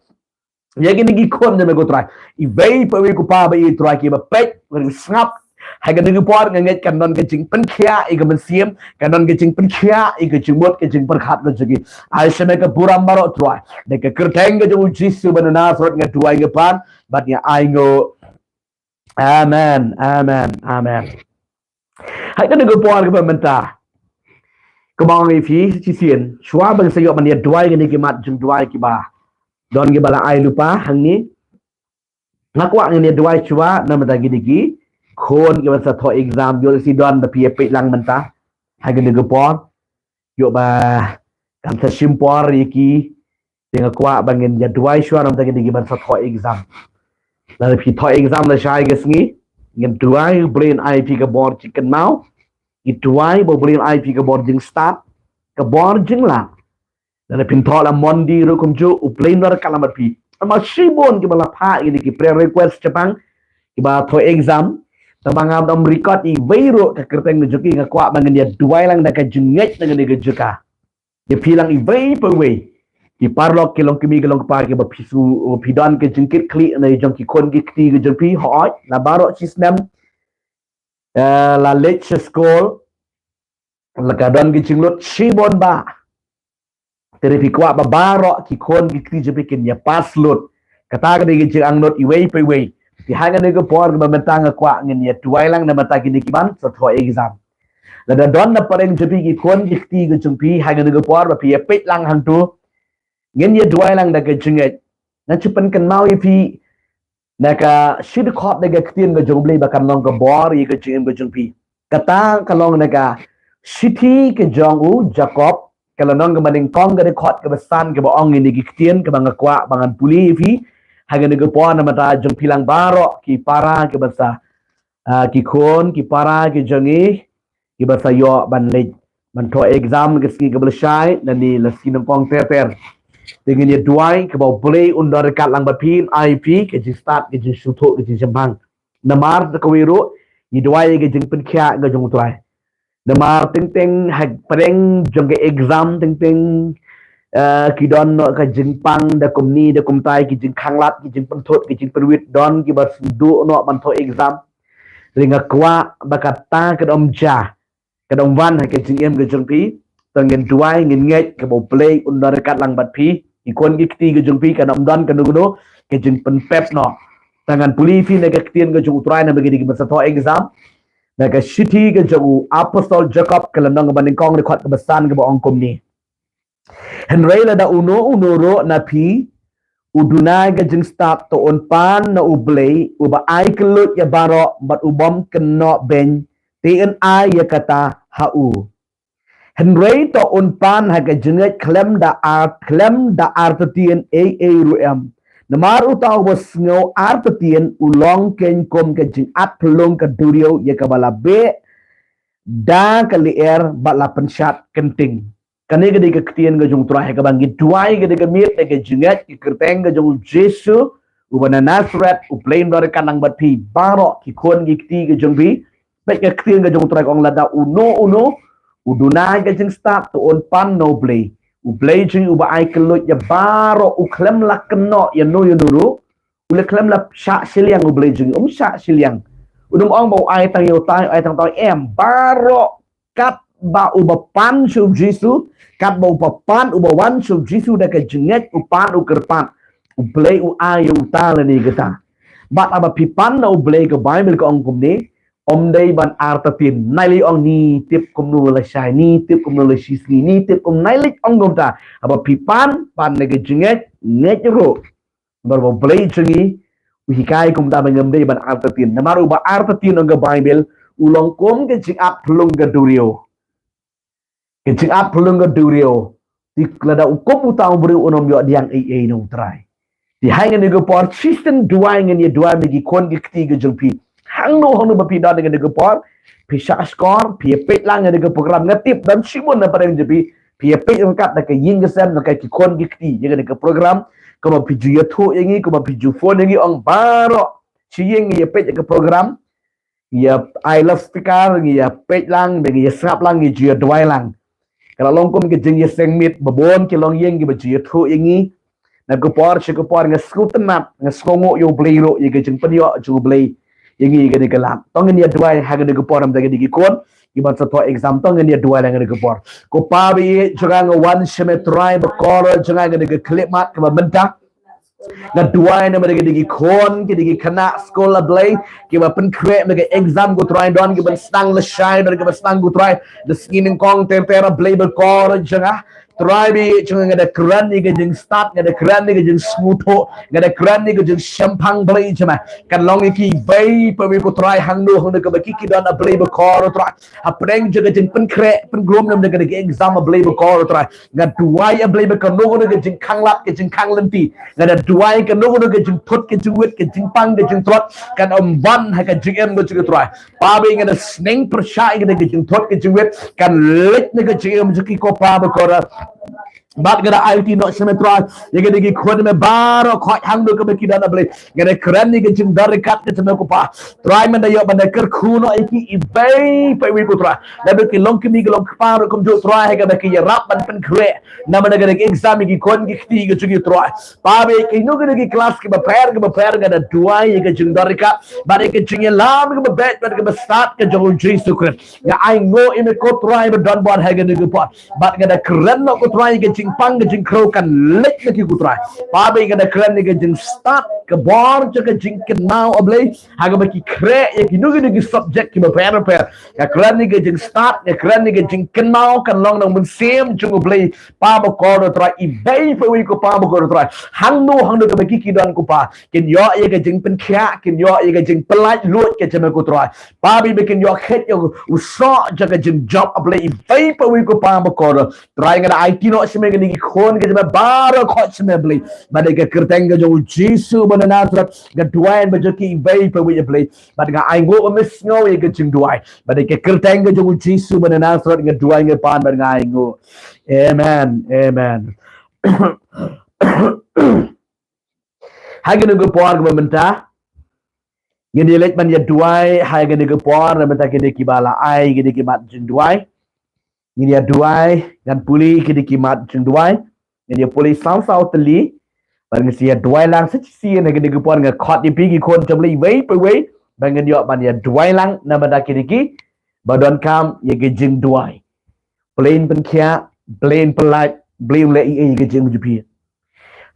ïa kine ki khun jong me ko Trai. Iwei pa iwei ko Pa ba ïeit Trai, kiba peit, kiba sngap ha kane ka por, nga ngeit kan don ka jingpynkhiah ïa ka mynsiem, kan don ka jingpynkhiah ïa ka jingmut ka jingpyrkhat ka jong ki. Ai sha me ka burom baroh Trai, da ka kyrteng ka jong U Jisu ba na Nasareth nga duwai nga pan bad nga ainguh. Amen, amen, amen. Ha kane ka por kaba mynta, kumba nga ong ïa phi shisien, shuwa ban sa ïoh ban ïa duwai kine ki mat jingduwai kiba don kiba la ai lypa hangne, nga kwah ngin ïa duwai shuwa namar kine ki khun kiba sa thoh exam, ïoh lehse don ba phi ïa peit lang mynta ha kane ka por, ïoh ba kan sa shim por ïa ki. Te nga kwah ba ngin ïa duwai shuwa namar kine kiba sa thoh exam. Lada phi thoh exam lashai ka sngi, ngin duwai Blei un ai phi ka bor jingkynmaw. Ngi duwai ba Blei un ai phi ka bor jingstad, ka bor jinglah. Lada phin thoh la Monday ruh kumjuh, U Blei un don ryngkat lang bad phi. Namar shibun kiba la phah ïa kine ki prayer request shaphang kiba thoh exam. Tangba ngam dang record iwei ruh ka kyrteng ka jong ki, nga kwah ba ngin ïa duwai lang da ka jingngeit na kane ka jaka. Ïa phi lang iwei pa iwei, ki paralok, ki longkmie, ki longkpa, kiba phi shu, phi don ka jingkitkhlieh na jong ki khun ki kti ka jong phi, hooid, la baroh shi snem, eh, la leit sha skul, la ka don ka jinglut shibun bha. Te phi kwah ba baroh ki khun ki kti jong phi kin ïa pass lut. Kata ka dei ka jingangnud iwei pa iwei. Te ha kane ka por kaba mynta nga kwah ngin ïa duwai lang na bynta kine kiban sa thoh exam. Lada don na pdeng jong phi ki khun ki kti ka jong phi ha kane ka por ba phi ïa peit lang hangto, ngin ïa duwai lang da ka jingngeit. Ngan shu pynkynmaw ïa phi na ka shi dkhot na ka ktien ka jong U Blei ba kan long ka bor ïa ka jingim ka jong phi. Kata ka long na ka shithi ka jong u Jakob, ka lynnong kaba nyngkong, ka dkhot kaba san, kaba ong ïa kine ki ktien kaba nga kwah ba ngan pule ïa phi ha kane ka por na bynta jong phi lang baroh ki para kiba sa, ah, ki khun ki para ki jong ngi kiba sa ïoh ban leit ban thoh exam ka sngi kaba lashai, lane la sngi nyngkong ter ter. Te ngin ïa duwai kaba U Blei un don ryngkat lang bad phi, un ai phi ka jingstad, ka jingsngewthuh, ka jingshemphang. Namar kawei ruh, ngi duwai ïa ka jingpynkhiah ka jong U Trai. Namar teng teng ha pdeng jong ka exam teng teng, eh, ki don noh ka jingpang da kumne da kumtai, ki jingkhanglad, ki jingpynthut, ki jingpynwit, don kiba duh noh ban thoh exam. Hynrei nga kwah ba kata ka dom ja, ka dom wan ha ka jingim ka jong phi. To ngin duwai, ngin ngeit kaba U Blei un don ryngkat lang bad phi. Ki khun ki kti ka jong phi kan ym don kano kano ka jingpynpep noh. To ngan pule phi na ka ktien ka jong U Trai namar ki dei kiba sa thoh exam. Na ka shithi ka jong u apostol Jakob, ka lynnong kaba nyngkong, dkhot kaba san, kaba ong kumne: Hynrei lada uno uno ruh na phi u duna ka jingstad, to un pan na U Blei uba ai kylluid ïa baroh bad u bym kynnoh beiñ, te yn ai ïa kata ha u. Hynrei to un pan ha ka jingngeit khlem da ar, khlem da artatien ei ei ruh em. Namar uta uba sngew artatien u long keiñ kum ka jingat phyllung ka duriaw ïa kaba la beh da ka lyer bad la pynshad kynting. Kane ka dei ka ktien ka jong U Trai ha kaba ngi duwai, ka dei ka miet da ka jingngeit, ka kyrteng ka jong U Jisu uba na Nasareth, U Blei un don ryngkat lang bad phi baroh, ki khun ki kti ka jong phi. Bad ka ktien ka jong U Trai ka ong lada uno uno u duna ka jingstad, to un pan na U Blei. U Blei jong ngi uba ai kylluid ïa baroh, u khlem la kynnoh ïa no ïa no ruh. U la khlem la shah shiliang U Blei jong ngi, um shah shiliang. Um ong ba u ai tang ïa uta, u ai tang uta, em, baroh katba uba pan sha U Jisu, katba uba pan, uba wan sha U Jisu da ka jingngeit, u pan, u kyrpad, U Blei u ai ïa uta lane kata. Bad haba phi pan na U Blei, ka Baibl ka ong kumne, ym dei ban artatien. Nai lei ong ni tip kumno la shai, ni tip kumno la shisngi, ni tip kum, nai lei ong kumta. Haba phi pan, pan na ka jingngeit, ngeit ruh. Namar ba U Blei jong ngi u hikai kumta ba ngim dei ban artatien. Namar uba artatien, ong ka Baibl, u long kum ka jingat phyllung ka duriaw. Ka jingat phyllung ka duriaw. Te lada u kum uta u briew, un ym ïoh pdiang ei ei na U Trai. Te ha kane ka por, shisien duwai, ngin ïa duwai ïa ki khun ki kti ka jong phi. Hangno hangno ba phi don ha kane ka por, phi shah shkor, phi ïa peit lang ïa kane ka program. Nga tip don shibun na pdeng jong phi, phi ïa peit ryngkat da ka ïing ka sem, da ki khun ki kti ïa kane ka program. Kumba phi ju ïathuh ïa ngi, kumba phi ju phone ïa ngi, ong baroh shi ïing ngi ïa peit ïa ka program. Ngi ïa ai loudspeaker, ngi ïa peit lang, ngi ïa sngap lang, ngi ju ïa duwai lang. Ka la long kum ka jingïaseng miet, ba bun ki longïing kiba ju ïathuh ïa ngi. Na ka por sha ka por nga sngewtynnat, nga sngewnguh ïa U Blei ruh ïa ka jingpynïoh jong U Blei ïa ngi ha kane ka lad. To ngin ïa duwai ha kane ka por, namar ka dei ki khun kiban sa thoh exam, to ngin ïa duwai ha kane ka por. Ko Pa ba ïeit jong nga, nga wan sha me Trai bakordor jong nga ha kane ka khyllipmat kaba mynta. Nga duwai namar ka dei ki khun, ki dei ki khynnah skul, A Blei, kiba pynkhreh na ka exam, ko Trai, don kiban sdang lashai, don kiban sdang, ko Trai, da sngi nyngkong ter ter, A Blei bakordor jong nga. Trai ba ïeit jong nga, nga da kren ïa ka jingstad, nga da kren ïa ka jingsngewthuh, nga da kren ïa ka jingshemphang, Blei jong nga. Kan long ïa kiwei pa kiwei, ko Trai, hangno hangno kaba ki ki don, A Blei bakordor, Trai. Hapdeng jong ka jingpynkhreh pynkhrum namar ka dei ka exam, A Blei bakordor, Trai. Nga duwai, A Blei, ba kano kano ka jingkhanglad, ka jingkhang lynti. Nga da duwai kano kano ka jingthut ka jingwit, ka jingpang ka jingthrot, kan ym wan ha ka jingim ka jong ki, Trai. Pa ba ïeit, nga da sneng pyrshah ïa ka jingthut ka jingwit, kan leit na ka jingim jong ki, ko Pa bakordor. Bad nga da aiti noh sha me Trai ïa ka dei ki khun me baroh, khot hangno kaba ki don, A Blei. Nga da kren ïa ka jingdon ryngkat ka jong me, ko Pa. Trai, mynta ïoh ban da kyrkhu noh ïa kiwei pa kiwei, ko Trai. Lada ki long kmie, ki long kpa ruh kumjuh, Trai, ha kaba ki ïarap ban pynkhreh namar ka dei ka exam ïa ki khun ki kti ka jong ki, Trai. Pa ba ïeit, kino kino ki klas kiba pher kiba pher, nga da duwai ïa ka jingdon ryngkat bad ïa ka jingïalam kaba beit bad kaba stad ka jong U Jisu Khrist. Nga ainguh ïa me, ko Trai, ba don bor ha kane ka por. Bad nga da kren noh, ko Trai, ka jingpang ka jingkhrew kan leit na ki, ko Trai. Pa ba ïeit, nga da kren ïa ka jingstad, ka bor jong ka jingkynmaw, A Blei, ha kaba ki khreh ïa kino kino ki subject kiba pher pher. Nga kren ïa ka jingstad, nga kren ïa ka jingkynmaw, kan long na u Mynsiem jong U Blei, Pa bakordor, Trai, iwei pa iwei, ko Pa bakordor, Trai. Hangno hangno kaba ki ki don, ko Pa, kin ïoh ïa ka jingpynkhiah, kin ïoh ïa ka jingpyllait luid ka jong me, ko Trai. Pa ba ïeit, ba kin ïoh khet ïa u soh jong ka jingjop, A Blei, iwei pa iwei, ko Pa bakordor. Trai, nga da aiti noh sha me kine ki khun ka jong me baroh, khot sha me, Blei. Bad ha ka kyrteng ka jong U Jisu uba na Nasareth, nga duwai ba jong kiwei pa iwei, A Blei. Bad nga ainguh ba me sngew ïa ka jingduwai. Bad ha ka kyrteng ka jong U Jisu uba na Nasareth nga duwai, nga pan bad nga ainguh. Amen. Amen. Ha kane ka por kaba mynta, Ngin ïa leit ban ïa duwai ha kane ka por, namar ta kine kiba la ai kine ki mat jingduwai. Ngin ïa duwai, ngan pule kine ki mat jingduwai. Ngin ïa pule saw saw tylli. Bad ngin sa ïa duwai lang sa shisien ha kane ka por, nga khot ïa phi ki khun jong U Blei iwei pa iwei. Bad ngin ïoh ban ïa duwai lang namar ta kine kiba donkam ïa ka jingduwai. Blei un pynkhiah, Blei un pyllait, Blei un leh ei ei ïa ka jingim jong phi.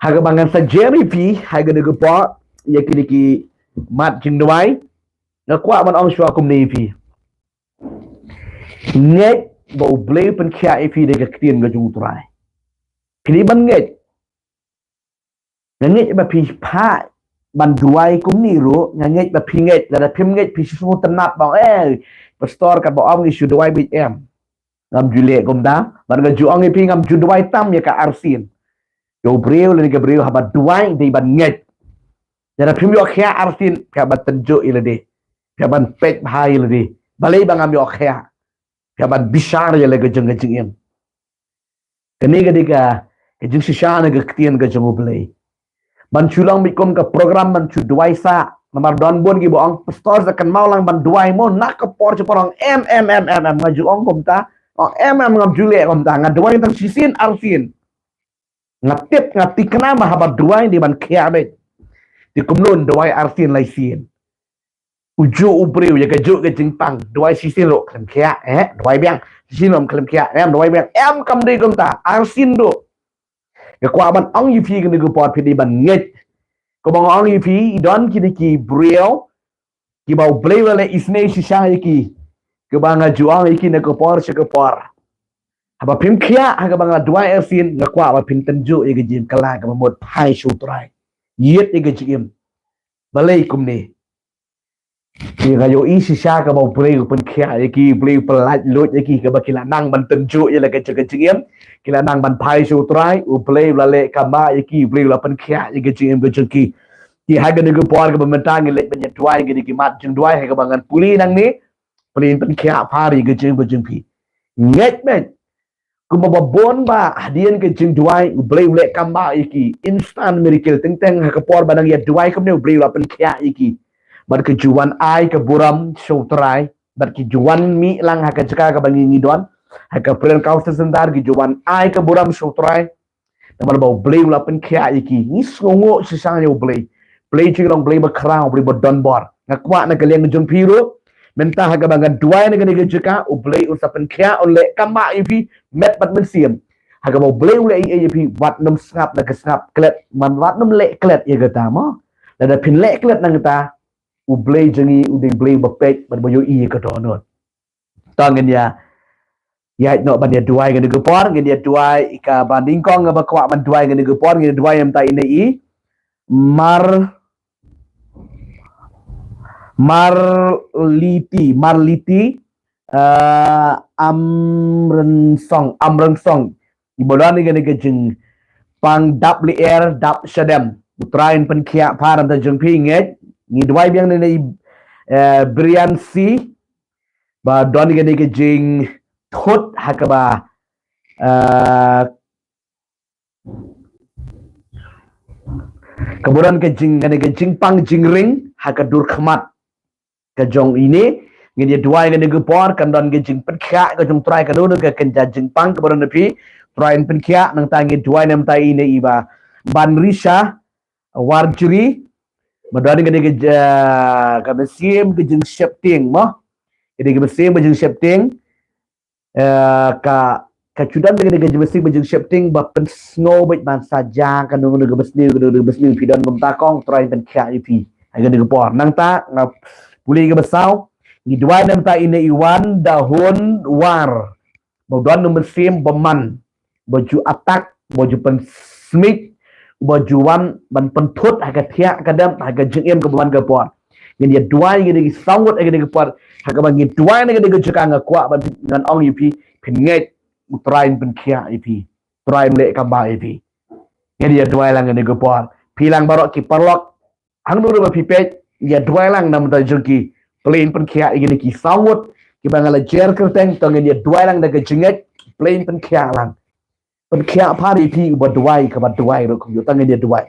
Ha kaba ngan sa jem ïa phi ha kane ka por ïa kine ki mat jingduwai, nga kwah ban ong shuwa kumne ïa phi. Ngeit ba U Blei u pynkhiah ïa phi da ka ktien ka jong U Trai. Phi dei ban ngeit. Nga ngeit ba phi phah ban duwai kumne ruh, nga ngeit ba phi ngeit, lada phim ngeit phi shu sngewtynnat ba, eh, pastor kat ba ong ngi shu duwai beit, em. Ngam ju leh kumta, bad nga ju ong ïa phi ngam ju duwai tam ïa ka arsien. Ïa u briew lane ka briew haba duwai dei ban ngeit. Lada phim ïoh khiah arsien, phi hap ban tynjuh ïa lade. Phi hap ban peit bha ïa lade. Balei ba ngam ïoh khiah? Phi hap ban bishar ïa la ka jong ka jingim. Kane ka dei ka, ka jingshisha na ka ktien ka jong U Blei. Ban shu long beit kum ka program ban shu duwai sah. Namar don bun kiba ong pastor sa kynmaw lang ban duwai mo, na ka por sha por ong em, em, em, em, em. Nga ju ong kumta. Ong em, em, ngam ju leh kumta. Nga duwai tang shisien arsien. Nga tip, nga thikna ba haba duwai dei ban khiah beit. Te kumno un duwai arsien laisien? U juh u briew ïa ka juh ka jingpang. Duwai shisien ruh khlem khiah, eh, duwai biang. Shisien ruh khlem khiah, em, duwai biang. Em, kam dei kumta, arsien ruh. Nga kwah ban ong ïa phi kane ka por phi dei ban ngeit. Kaba nga ong ïa phi, don kine ki briew kiba U Blei u la leh isynei shisha ïa ki. Kaba nga ju ong ïa ki na ka por sha ka por. Haba phim khiah ha kaba nga duwai arsien, nga kwah ba phin tynjuh ïa ka jingkylla kaba mut phai sha U Trai. Ïit ïa ka jingim. Balei kumne? Ki, nga ïohi shisha kaba U Blei u pynkhiah ïa ki, U Blei u pyllait luid ïa ki, kaba ki la nang ban tynjuh ïa la ka jong ka jingim, ki la nang ban phai sha U Trai, U Blei u la leh kaba ïa ki, U Blei u la pynkhiah ïa ka jingim ka jong ki. Te ha kane ka por kaba mynta ngin leit ban ïa duwai ïa kine ki mat jingduwai ha kaba ngan pule nangne, Blei un pynkhiah pha ïa ka jingim ka jong phi. Ngeit beit. Kumba bun ba hadien ka jingduwai, U Blei u leh kaba ïa ki, instant miracle, teng teng ha ka por ba nang ïa duwai kumne U Blei u la pynkhiah ïa ki. Bad ki ju wan ai ka burom sha U Trai, bad ki ju wan mih lang ha ka jaka kaba ngi ngi don, ha ka Prayer Council Center, ki ju wan ai ka burom sha U Trai. Namar ba U Blei u la pynkhiah ïa ki. Ngi sngewnguh shisha ïa U Blei. Blei jong ngi long Blei bakhraw, Blei badonbor. Nga kwah na ka liang jong phi ruh, mynta ha kaba ngan duwai na kane ka jaka, U Blei un sa pynkhiah, un leh kaba ïa phi, met bad mynsiem. Ha kaba U Blei u leh ei ei ïa phi, wat nym sngap na ka sngap, klet, man wat nym leh klet ïa kata mo. Lada phin leh klet na kata, U Blei jong ngi u dei Blei ba peit bad ba ïohi ïa ka dohnud. To ngin ïa, ïa ïaid noh ban ïa duwai kane ka por, ngin ïa duwai ïa kaba nyngkong kaba kwah ban duwai kane ka por, ngin ïa duwai ïa mynta ine i Mar, Marliti, Marliti, eh, Amrensong, Amrensong. Iba don ïa kane ka jingpang dap lier, dap shadem. U Trai un pynkhiah pha na ka bynta jong phi ngeit. Ngi duwai biang ine i, eh, Brian C. Ba don kane ka jingthut ha kaba, eh, kaba don ka jing, kane ka jingpang jingring ha ka dur khmat ka jong ine. Ngin ïa duwai kane ka por, kan don ka jingpynkhiah ka jong U Trai, ka don ka kynja jingpang kaba don ha phi, U Trai un pynkhiah. Nangta ngin duwai na ka bynta ine iba Banrisha Warjri, ba don kane ka ja-, ka mynsiem ka jingsheptieng mo. Kane ka mynsiem ka jingsheptieng, eh, ka, ka ju don kane ka mynsiem ka jingsheptieng ba pynsngew beit ban sa jia kano kano kaba sniew, kano kano kaba sniew. Phi don kumta kong, U Trai un pynkhiah ïa phi ha kane ka por. Nangta nga pule kaba saw, ngi duwai na ka bynta ine i Wan Dahun War, ba don u mynsiem bymman, ba ju attack, ba ju pynsmit, ba ju wan ban pynthut ha ka thiah ka dem, ha ka jingim kaba wan ka por. Ngin ïa duwai ïa kine ki saw ngut ha kane ka por, ha kaba ngi duwai na kane ka jaka, nga kwah ban ngan ong ïa phi, phin ngeit, U Trai un pynkhiah ïa phi, U Trai un leh kaba ïa phi. Ngin ïa duwai lang kane ka por. Phi lang baroh ki paralok, hangno ruh ba phi peit, ïa duwai lang na ka bynta jong ki. Blei un pynkhiah ïa kine ki saw ngut kiba nga la jer kyrteng, to ngin ïa duwai lang da ka jingngeit. Blei un pynkhiah lang. Pynkhiah pha ïa phi uba duwai, kaba duwai ruh kumjuh, to ngin ïa duwai.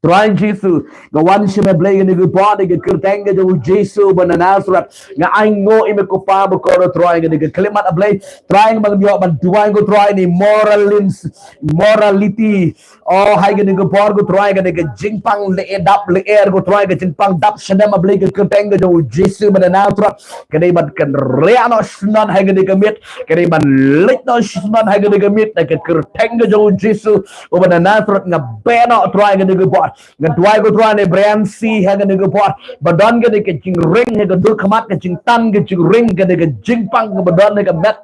Trai Jisu, nga wan sha me Blei kane ka por da ka kyrteng ka jong u Jisu ba na Nasareth. Nga ainguh ïa me ko Pa bakordor Trai kane ka khyllipmat A Blei. Trai nga ban ïoh ban duwai ko Trai ïa ini moralins, morality. Oh, ha kane ka por ko Trai kane ka jingpang leh dap leh er ko Trai ka jingpang dap sha me A Blei ka kyrteng ka jong u Jisu ba na Nasareth. Ka dei ban kynriah noh shuh ha kane ka miet. Ka dei ban leit noh shuh ha kane ka miet. Da ka kyrteng ka jong u Jisu uba na Nasareth nga beh noh Trai kane ka por. Nga duwai ko Trai ïa i Brian C ha kane ka por. Ba don kane ka jingring ha ka dur khmat ka jingtan ka jingring kane ka jingpang kaba don ha ka met.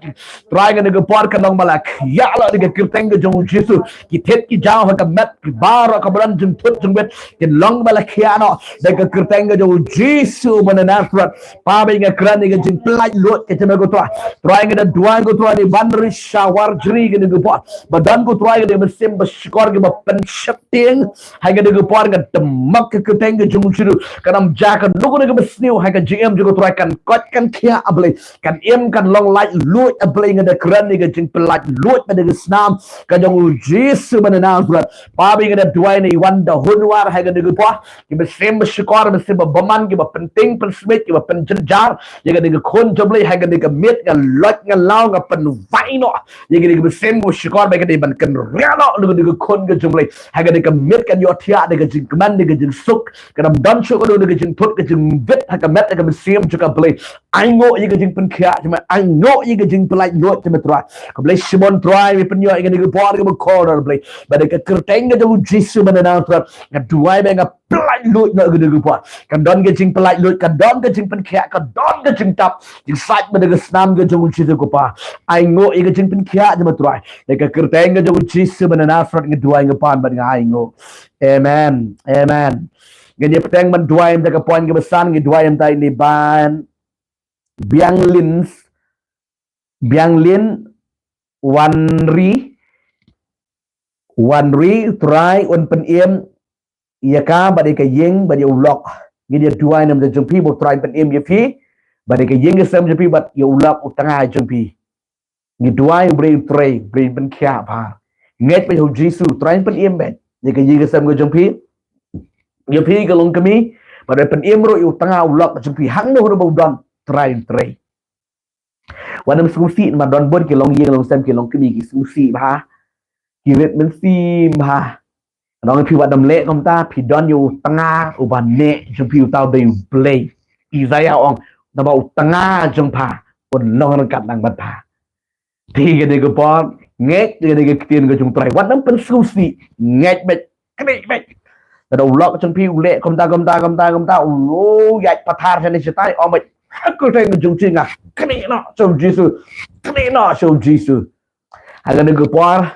Trai kane ka por kan long ba la khiah noh da ka kyrteng ka jong u Jisu. Ki thied ki jaw ha ka met ki baroh kaba don jingthut jingwit. Kin long ba la khiah noh da ka kyrteng ka jong u Jisu ba na Nasareth. Pa ba nga kren ïa ka jingpyllait luid ka jong me ko Trai. Trai nga da duwai ko Trai ïa i Banrisha Warjri kane ka por. Ba don ko Trai kane ka mynsiem ba shukor kaba pynsheptieng. Ha kane ka por nga dam ha ka kyrteng ka jong u Jisu. Kan ym jia kano kano kaba sniew ha ka jingim jong ko Trai kan koit kan khiah A Blei. Kan im kan long laitluid A Blei nga da kren ïa ka jingpyllait luid ba da ka snam ka jong u Jisu ba na Nasareth. Pa ba nga da duwai ïa i Wanda Hunwar ha kane ka por. Ki mynsiem ba shukor, mynsiem ba bymman, kiba pyntieng pynsmit, kiba pynjynjar ïa kane ka khun jong U Blei ha kane ka miet, nga loit nga law nga pynwai noh ïa kane ka mynsiem ba shukor ba ka dei ban kynriah noh ïa kane ka khun ka jong U Blei ha kane ka miet, kan ïoh thiah da ka jingkmen da ka jingsuk. Kan ym don shuh kano kano ka jingthut ka jingwit ha ka met ha ka mynsiem jong ka Blei. Ainguh ïa ka jingpynkhiah jong me, ainguh ïa ka jingpyllait luid jong me Trai. Khublei shibun Trai, me pynïoh ïa kane ka por kaba kordor Blei. Ba da ka kyrteng ka jong u Jisu ba na Nasareth nga duwai ba nga pyllait luid noh ïa kane ka por. Kan don ka jingpyllait luid, kan don ka jingpynkhiah, kan don ka jingtap jingsait ba da ka snam ka jong u Jisu ko Pa. Ainguh ïa ka jingpynkhiah jong me Trai. Da ka kyrteng ka jong u Jisu ba na Nasareth nga duwai nga pan bad nga ainguh. Amen. Amen. Ngan ïa bteng ban duwai ïa ka point kaba san, ngi duwai ïa i Ban Biang Lin, Biang Lin, Wan Ri, Wan Ri, Trai un pynim ïa ka bad ïa ka ïing bad ïa u lok. Ngi ïa duwai na bynta jong phi ba u Trai un pynim ïa phi bad ïa ka ïing ka sem jong phi bad ïa u lok u tnga jong phi. Ngi duwai, U Blei u trei, U Blei un pynkhiah bha. Ngeit bad ha u Jisu, u Trai un pynim bad ïa ka ïing ka sem ka jong phi, ïa phi ka longkmie, bad un pynim ruh ïa u tnga u lok jong phi, hangno ruh ba u don, u Trai un trei. Wat nym sngewsih, namar don bun ki longïing longsem ki longkmie ki sngewsih bha, ki rit mynsiem bha. Ngan ong ïa phi, wat nym leh kumta, phi don ïa u tnga uba neh jong phi, uta u dei U Blei. Isaiah u ong, naba u tnga jong pha un long ryngkat lang bad pha. Te kane ka por ngeit ïa kane ka ktien ka jong u Trai, wat nym pynsngewsih, ngeit beit, knieh beit. Lada u lok jong phi u leh kumta kumta kumta kumta, u ïaid pathar shane shatai, ong beit, ha ka kyrteng ka jong u Jisu nga knieh noh sha u Jisu, knieh noh sha u Jisu. Ha kane ka por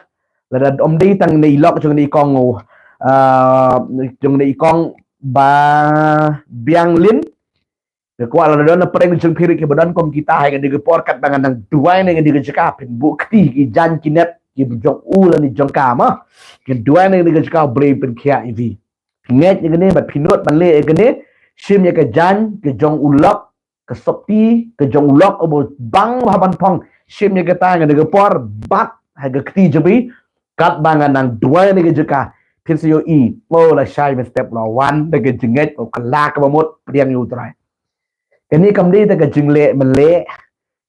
lada ym dei tang ine i lok jong ine i kong, ah, jong ine i kong Ba Biang Lin, nga kwah lada don na pdeng jong phi ruh kiba don kum kita, ha kane ka por katba ngan nang duwai na kane ka jaka, phin buh kti ki jaiñ ki net ki jong u lane jong ka, ma, ngan duwai na kane ka jaka, U Blei un pynkhiah ïa phi. Ngeit ïa kane bad phi nud ban leh ïa kane. Shim ïa ka jaiñ ka jong u lok, ka sopti ka jong u lok uba bang bha ban phong, shim ïa kata ha kane ka por, bat ha ka kti jong phi. Katba ngan nang duwai na ka jaka, phin sa ïohi, oh, la shai mynstep, la wan da ka jingngeit, oh, kylla kaba mut, pdiang ïa u Trai. Kane kam dei da ka jingleh mynleh,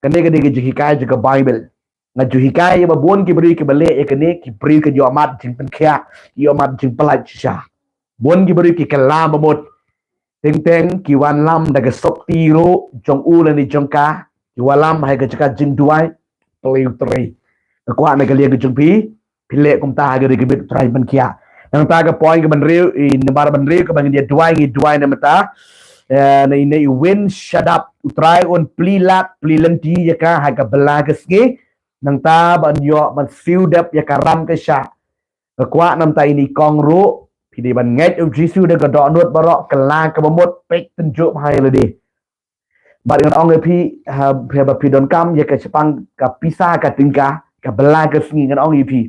kane ka dei ka jinghikai jong ka Baibl. Nga ju hikai ïa ba bun ki briew kiba leh ïa kane, ki briew ki ïoh mad jingpynkhiah, ki ïoh mad jingpyllait shisha. Bun ki briew ki kylla ba mut. Teng teng ki wallam da ka sopti ruh jong u lane jong ka, ki wallam ha ka jaka jingduwai, U Blei u trei. Nga kwah na ka liang ka jong phi, phi leh kumta ha kane ka miet, U Trai un pynkhiah. Nangta ka point kaba hynriew, i nambar ba hynriew kaba ngin ïa duwai, ngi duwai na mynta, eh, na ine i Win Shadap, U Trai un plie lad plie lynti ïa ka ha ka bylla ka sngi. Nangta ban ïoh ban siew dep ïa ka ram ka shah. Nga kwah na mynta ine i kong ruh, phi dei ban ngeit ïa u Jisu da ka dohnud baroh, kylla kaba mut, peit tynjuh bha ïa lade. Bad ngan ong ïa phi, ha, phi ba phi donkam ïa ka shaphang ka pisa ka tyngka, ka bylla ka sngi, ngan ong ïa phi,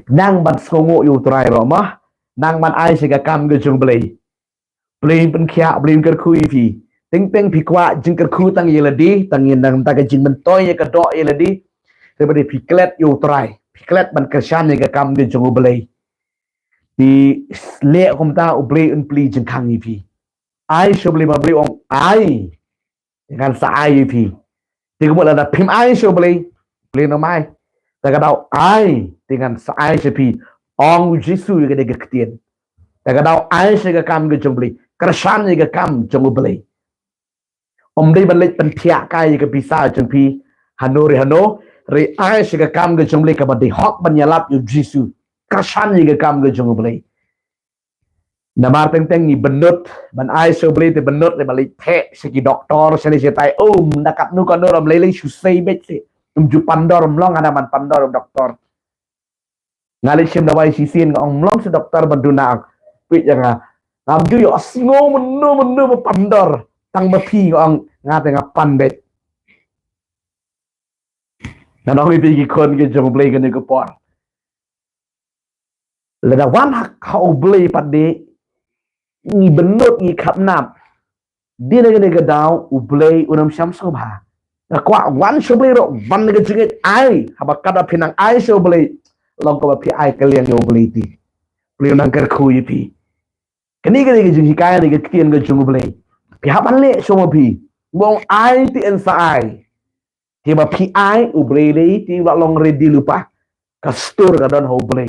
nang ban sngewnguh ïa u Trai ruh, ma, nang ban ai sha ka kam ka jong U Blei. U Blei un pynkhiah, U Blei un kyrkhu ïa phi. Teng teng phi kwah jingkyrkhu tang ïa lade, tang ïa nangta ka jingmyntoi ïa ka doh ïa lade. Te ba dei phi klet ïa u Trai, phi klet ban kyrshan ïa ka kam ka jong U Blei. Phi leh kumta, U Blei un plie jingkhang ïa phi. Ai sha U Blei, ma U Blei u ong ai, te ngan sa ai ïa phi. Te kumta lada phim ai sha U Blei, U Blei un ym ai. Te ka daw ai, te ngan sa ai sha phi, ong U Jisu ïa kane ka ktien. Te ka daw ai sha ka kam ka jong U Blei, kyrshan ïa ka kam jong U Blei. Ym dei ban leit pynthiah kai ïa ka pisa jong phi hano re hano, re ai sha ka kam ka jong U Blei kaba dei hok ban ïalap ïa U Jisu. Kyrshan ïa ka kam ka jong U Blei. Namar teng teng ngi bynnud ban ai sha U Blei, te bynnud re ban leit theh sha ki doktor shane shatai. Um, da katno katno ruh ym lei lei, shu sei beit seh. Ym ju pan dor, ym long hana ban pan dor u doktor. Nga leit shim dawai shisien, nga ong, ym long seh doktor ban duna, ong. Peit ïa nga. Ngam ju ïohsngew mynno mynno ba pan dor. Tang ba phi, nga ong, nga te nga pan beit. Ngan ong ïa phi ki khun ki jong U Blei kane ka por, lada wan ha, ha U Blei pat de, ngi bynnud, ngi khapnap. Dei na kane ka daw U Blei un ym sham sngewbha. Nga kwah wan sha U Blei ruh, wan na ka jingngeit ai. Haba katba phi nang ai sha U Blei, long kumba phi ai ka liang ïa U Blei te. U Blei un nang kyrkhu ïa phi. Kane ka dei ka jinghikai na ka ktien ka jong U Blei. Phi hap ban leh shuh ma phi. Ym ong ai te yn sa ai. Te ba phi ai, U Blei lei te u la long ready lypa. Ka stur ka don ha U Blei.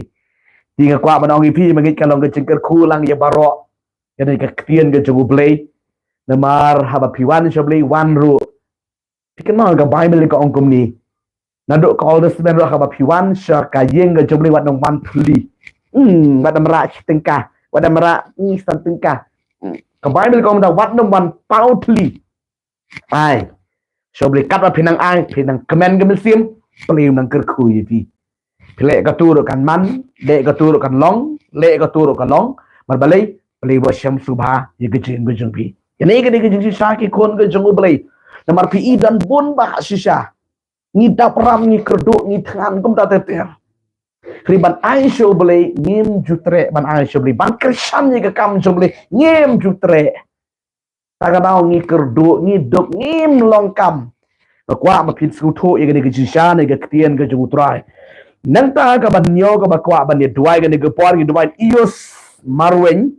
Te nga kwah ban ong ïa phi, ma ngeit ka long ka jingkyrkhu lang ïa baroh. Kane ka ktien ka jong U Blei. Namar haba phi wan sha U Blei, wan ruh. Phi kynmaw ka Baibl ka ong kumne. Naduh ka Old Testament ruh, haba phi wan sha ka ïing ka jong U Blei, wat nym wan thylli. Hmm, wat nym rah shi tyngka. Wat nym rah, hmm, san tyngka. Hmm. Ka Baibl ka ong da wat nym wan paw thylli. Ai. Sha U Blei katba phi nang ai, phi nang kmen ka mynsiem, U Blei u nang kyrkhu ïa phi. Phi leh kato ruh kan man, leh kato ruh kan long, leh kato ruh kan long. Namar balei? U Blei u sham sngewbha ïa ka jingim ka jong phi. Kane ka dei ka jingshisha ki khun ka jong U Blei. Namar phi i don bun bah shisha. Ngi dap ram, ngi kyrduh, ngi thngan kumta ter ter. Hynrei ban ai sha U Blei ngim ju treh, ban ai sha U Blei, ban kyrshan ïa ka kam jong U Blei ngim ju treh. Ta ka daw ngi kyrduh, ngi duk, ngim long kam. Nga kwah ba phin sngewthuh ïa kane ka jingshisha na ka ktien ka jong U Trai. Nangta kaba hynñiew kaba kwah ban ïa duwai kane ka por, ngi duwai Ius Marwein.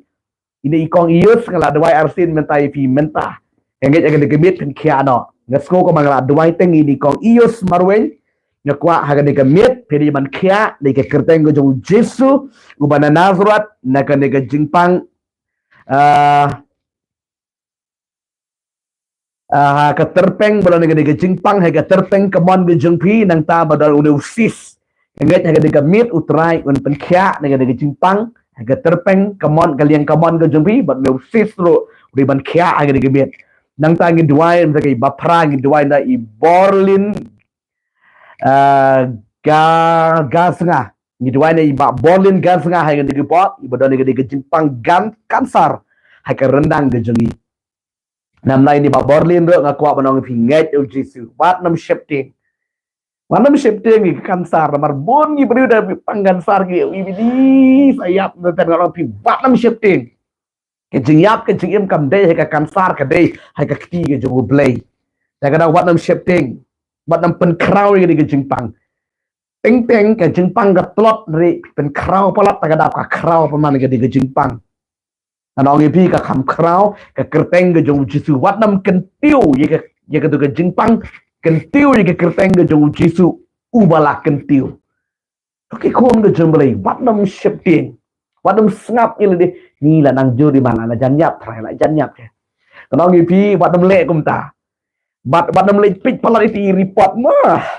Ine i kong Ius, nga la duwai arsien mynta ïa phi mynta. Nga ngeit ha kane ka miet phin khiah noh. Nga sngew kumba nga la duwai teng ine i kong Ius Marwein. Nga kwah ha kane ka miet phin ïa ban khiah na ka kyrteng ka jong U Jisu uba na Nasareth, na kane ka jingpang, ah, ah, ha ka tyrpeng, ba don ha kane ka jingpang, ha ka tyrpeng ka mon ka jong phi, nangta ba don une u cyst. Nga ngeit ha kane ka miet U Trai un pynkhiah na kane ka jingpang, ha ka tyrpeng ka mon, ka liang ka mon ka jong phi, bad une u cyst ruh u dei ban khiah ha kane ka miet. Nangta ngi duwai ïa i ba phra, ngi duwai ïa i Borlin, ah, Ga, Gasnga. Ngi duwai ïa i Bah Borlin Gasnga ha kane ka por, iba don ha kane ka jingpang gan kansar ha ka ryndang ka jong i. Namar ine i Bah Borlin ruh nga kwah ban ong ïa phi, ngeit ïa U Jisu, wat nym sheptieng. Wat nym sheptieng ïa ka kansar, namar bun ki briew da pang kansar ki ïa u, i bidi sa ïap, na ten nga ong ïa phi, wat nym sheptieng. Ka jingïap ka jingim kam dei ha ka kansar, ka dei ha ka kti ka jong U Blei. Te ka daw wat nym sheptieng, wat nym pynkhraw ïa kane ka jingpang. Teng teng ka jingpang ka tlot, hynrei pynkhraw palat, ta ka daw ka khraw pat man ïa kane ka jingpang. Ngan ong ïa phi, ka kham khraw ka kyrteng ka jong U Jisu, wat nym kyntiew ïa ka, ïa kato ka jingpang, kyntiew ïa ka kyrteng ka jong U Jisu uba la kyntiew. To ki khun ka jong U Blei, wat nym sheptieng, wat nym sngap ïa lade, ngi la nang jur, i man la jan ïap, trai la jan ïap. Ngan ong ïa phi, wat nym leh kumta. Wat, wat nym leit peit palat ïa i report ma.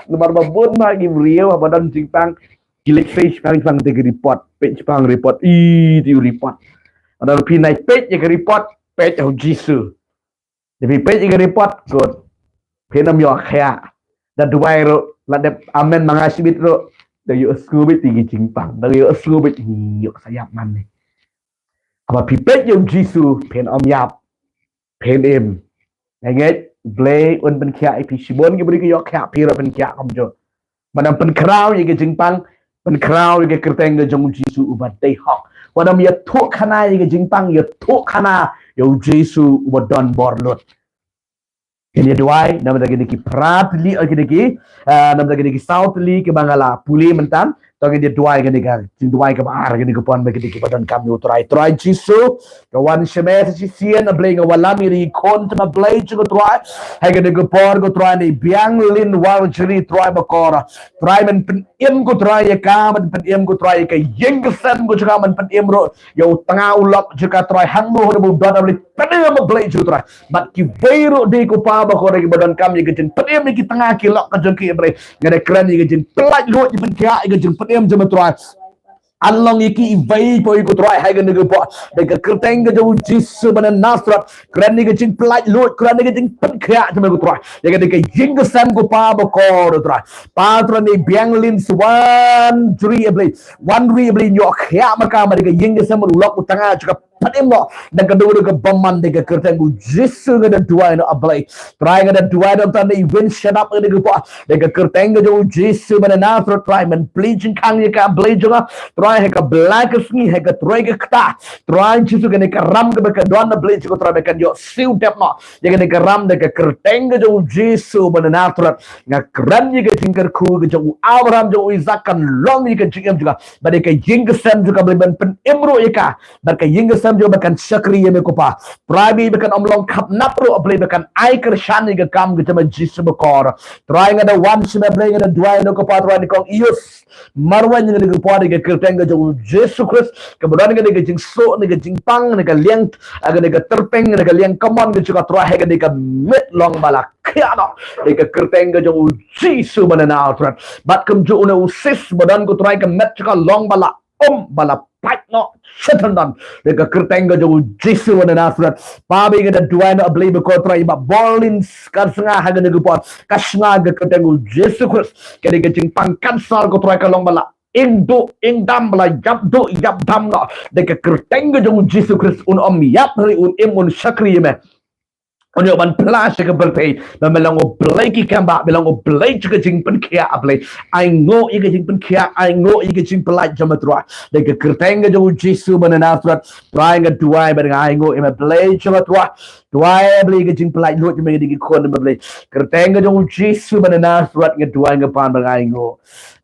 Namar ba bun ma ki briew ba don jingpang, ki leit peit shipang shipang te ki report, peit shipang report, i te i report. Lada phi nang peit ïa ka report, peit ïa U Jisu. Lada phi peit ïa ka report, good. Phin ym ïoh khiah. Da duwai ruh, la dep amen ma nga shibit ruh, da ïohsngew beit ïa ki jingpang, da ïohsngew beit, ïoh sa ïap man ne. Haba phi peit ïa U Jisu, phin ym ïap. Phin im. Nga ngeit U Blei un pynkhiah ïa phi, shibun ki briew ki ïoh khiah, phi ruh pynkhiah kumjuh. Wat nym pynkhraw ïa ka jingpang, pynkhraw ïa ka kyrteng ka jong U Jisu uba dei hok. Wat nym ïathuhkhana ïa ka jingpang, ïathuhkhana ïa U Jisu uba don bor lut. Ngin ïa duwai namar da kine ki phra tylli, eh, kine ki, eh, namar da kine ki saw tylli kiba nga la pule mynta. To ngin ïa duwai kane ka jingduwai kaba ar, kane ka por, kane kaba donkam ïa u Trai. Trai Jisu, nga wan sha me sa shisien, A Blei, nga wallam ïa ki khun jong me, A Blei jong nga, Trai. Ha kane ka por ko Trai, ne biang Lynn Warjri, Trai bakor. Trai, men pynim ko Trai ïa ka, men pynim ko Trai ïa ka ïing ka sem ko jong ka, men pynim ruh ïa u tnga u lok jong ka, Trai, hangno hangno ba u don, A Blei, pynim, A Blei jong nga, Trai. Bad kiwei ruh de ko Pa bakor, kiba donkam ïa ka jingpynim ïa ki tnga ki lok ka jong ki, A Blei. Nga da kren ïa ka jingpyllait luid, ïa pynkhiah ïa ka jingpynim jong me, Trai. Unlong ïa kiwei pa iwei ko Trai, ha kane ka por, da ka kyrteng ka jong u Jisu ba na Nasareth, kren ïa ka jingpyllait luid, kren ïa ka jingpynkhiah jong me ko Trai, ïa kane ka ïing ka sem ko Pa bakor, Trai. Pa, Trai, ne biang Lynn Warjri, A Blei, Warjri, A Blei, ïoh khiah ma ka, ma da ka ïing ka sem, u lok, u tnga jong ka, pynim noh da ka dor ka bymman, da ka kyrteng u Jisu nga da duwai noh, A Blei. Trai, nga da duwai noh, tang ne i Win Shadap, nga da ka por, da ka kyrteng ka jong u Jisu ba na Nasareth, Trai, men plie jingkhang ïa ka, A Blei jong nga, Trai, ha ka blei ka sngi, ha ka trei ka kta, Trai Jisu, kane ka ram kaba ka don, A Blei jong nga, Trai, ba kan ïoh siew dep noh ïa kane ka ram, da ka kyrteng ka jong u Jisu ba na Nasareth. Nga kren ïa ka jingkyrkhu ka jong u Abraham, jong u Isak, kan long ïa ka jingim jong ka, bad ïa ka ïing ka sem jong ka, Blei, men pynim ruh ïa ka, bad ka ïing ka sem jong ka ba kan shakri ïa me ko Pa. Trai, ba kan ym long khapnap ruh, A Blei, ba kan ai kyrshan ïa ka kam ka jong me, Jisu bakor. Trai, nga da wan sha me, Blei, nga da duwai noh ko Pa, Trai, ne kong Ius Marwein, nga da ka por, da ka kyrteng ka jong u Jisu Khrist, kaba don kane ka jingsuk, kane ka jingpang, kane ka liang, kane ka tyrpeng, kane ka liang kamon ka jong ka, Trai, ha kane ka miet long ba la khiah noh da ka kyrteng ka jong u Jisu ba na Nasareth. Bad kumjuh une u sis ba don ko Trai, ka met jong ka long ba la um, ba la pait noh sha tendon da ka kyrteng ka jong u Jisu ba na Nasareth. Pa, ba nga da duwai noh, A Blei, ba ko Trai, ba Bolin ka snga ha kane ka por, ka snga ha ka kyrteng u Jisu Khrist. Kane ka jingpang kansar ko Trai, ka long ba la ing duh ing dam, ba la ïap duh ïap dam noh da ka kyrteng ka jong u Jisu Khrist. Un ym ïap, hynrei un im, un shakri ïa me. Un ïoh ban phla sha ka pyrthei ba me long U Blei ki kambah, me long U Blei jong ka jingpynkhiah, A Blei. Ainguh ïa ka jingpynkhiah, ainguh ïa ka jingpyllait jong me, Trai, da ka kyrteng ka jong u Jisu ba na Nasareth. Trai, nga duwai bad nga ainguh ïa me, Blei jong nga, Trai. Duwai, A Blei, ka jingpyllait luid jong me ïa ki khun, A Blei. Kyrteng ka jong u Jisu ba na Nasareth nga duwai, nga pan bad nga ainguh.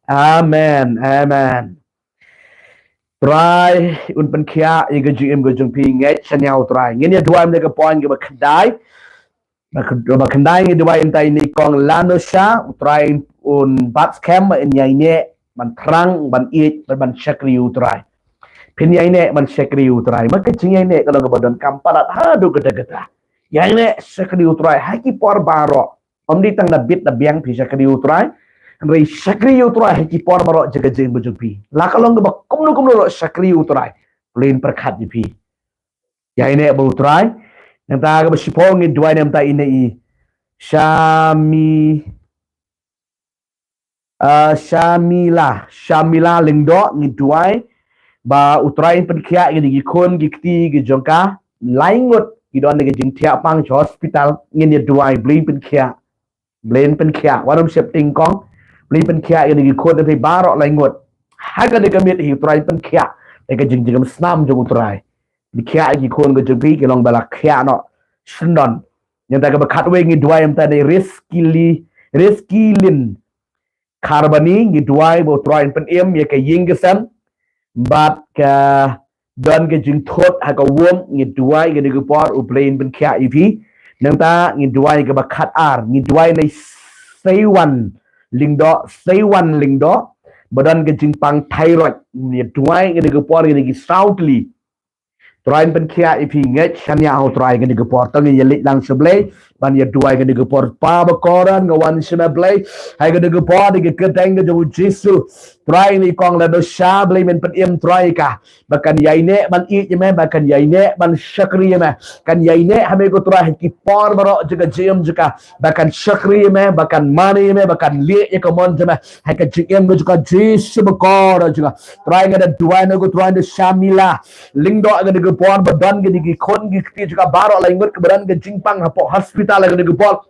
Amen. Amen. Trai un pynkhiah ïa ka jingim ka jong phi, ngeit shaniah, Trai. Ngin ïa duwai mynta ka point kaba khyndai. Ba khyndai, ngi duwai mynta ïa i kong Lanosha, U Trai un bat skhem ba in ïaineh ban thrang, ban ïeit, ban, ban shakri ïa u Trai. Phin ïaineh ban shakri ïa u Trai. Ma ka jingïaineh ka long kaba donkam palat haduh katta katta. Ïaineh shakri ïa u Trai ha ki por baroh. Ym dei tang da bit da biang phi shakri ïa u Trai, hynrei shakri ïa u Trai ha ki por baroh jong ka jingim ka jong phi. La ka long kaba kumno kumno ruh, shakri ïa u Trai. U Blei un pyrkhat ïa phi. Ïaineh bad u Trai. Nangta kaba shiphew, ngi duwai namar ïa i Shami, ah, Shamila, Shamila Lyngdoh, ngi duwai ba u Trai un pynkhiah ïa kine ki khun ki kti ki jong ka. Lai ngut ki don ha ka jingthiah pang sha hospital, ngin ïa duwai, Blei pynkhiah. Blei pynkhiah. Wat ym sheptieng kong. Blei pynkhiah ïa kine ki khun, ïa phi baroh lai ngut. Ha kane ka miet hi, u Trai pynkhiah ïa ka jingjngem snam jong u Trai. Pynkhiah ïa ki khun ka jong phi, ki long ba la khiah noh shyndon. Nangta kaba khatwei, ngi duwai namar ïa i Riskili, Riskilin Kharbani, ngi duwai ba u Trai un pynim ïa ka ïing ka sem bad ka don ka jingthut ha ka womb, ngi duwai ïa kane ka por, u Blei un pynkhiah ïa phi. Nangta ngi duwai kaba khatar, ngi duwai na i Seiwan Lyngdoh, Seiwan Lyngdoh, ba don ka jingpang thyroid, ngi duwai ïa kane ka por, ïa kine ki saw tylli. Trai un pynkhiah ïa phi, ngeit shaniah ha u Trai ïa kane ka por. To ngin ïa leit lang sha Blei ban ïa duwai ïa kane ka por. Pa bakor, nga wan sha me Blei ha kane ka por, ha ka kyrteng ka jong u Jisu. Trai, ïa i kong Lanosha, Blei men pynim, Trai, ïa ka ba kan ïaineh ban ïeit ïa me, ba kan ïaineh ban shakri ïa me. Kan ïaineh ha me ko Trai ha ki por baroh jong ka jingim jong ka, ba kan shakri ïa me, ba kan mane ïa me, ba kan lieh ïa ka mon jong me ha ka jingim ka jong ka, Jisu bakor jong nga. Trai, nga da duwai na ko Trai, na Shamila Lyngdoh ha kane ka por, ba don kine ki khun ki kti jong ka baroh lai ngut kiba don ka jingpang hapoh hospital ha kane ka por.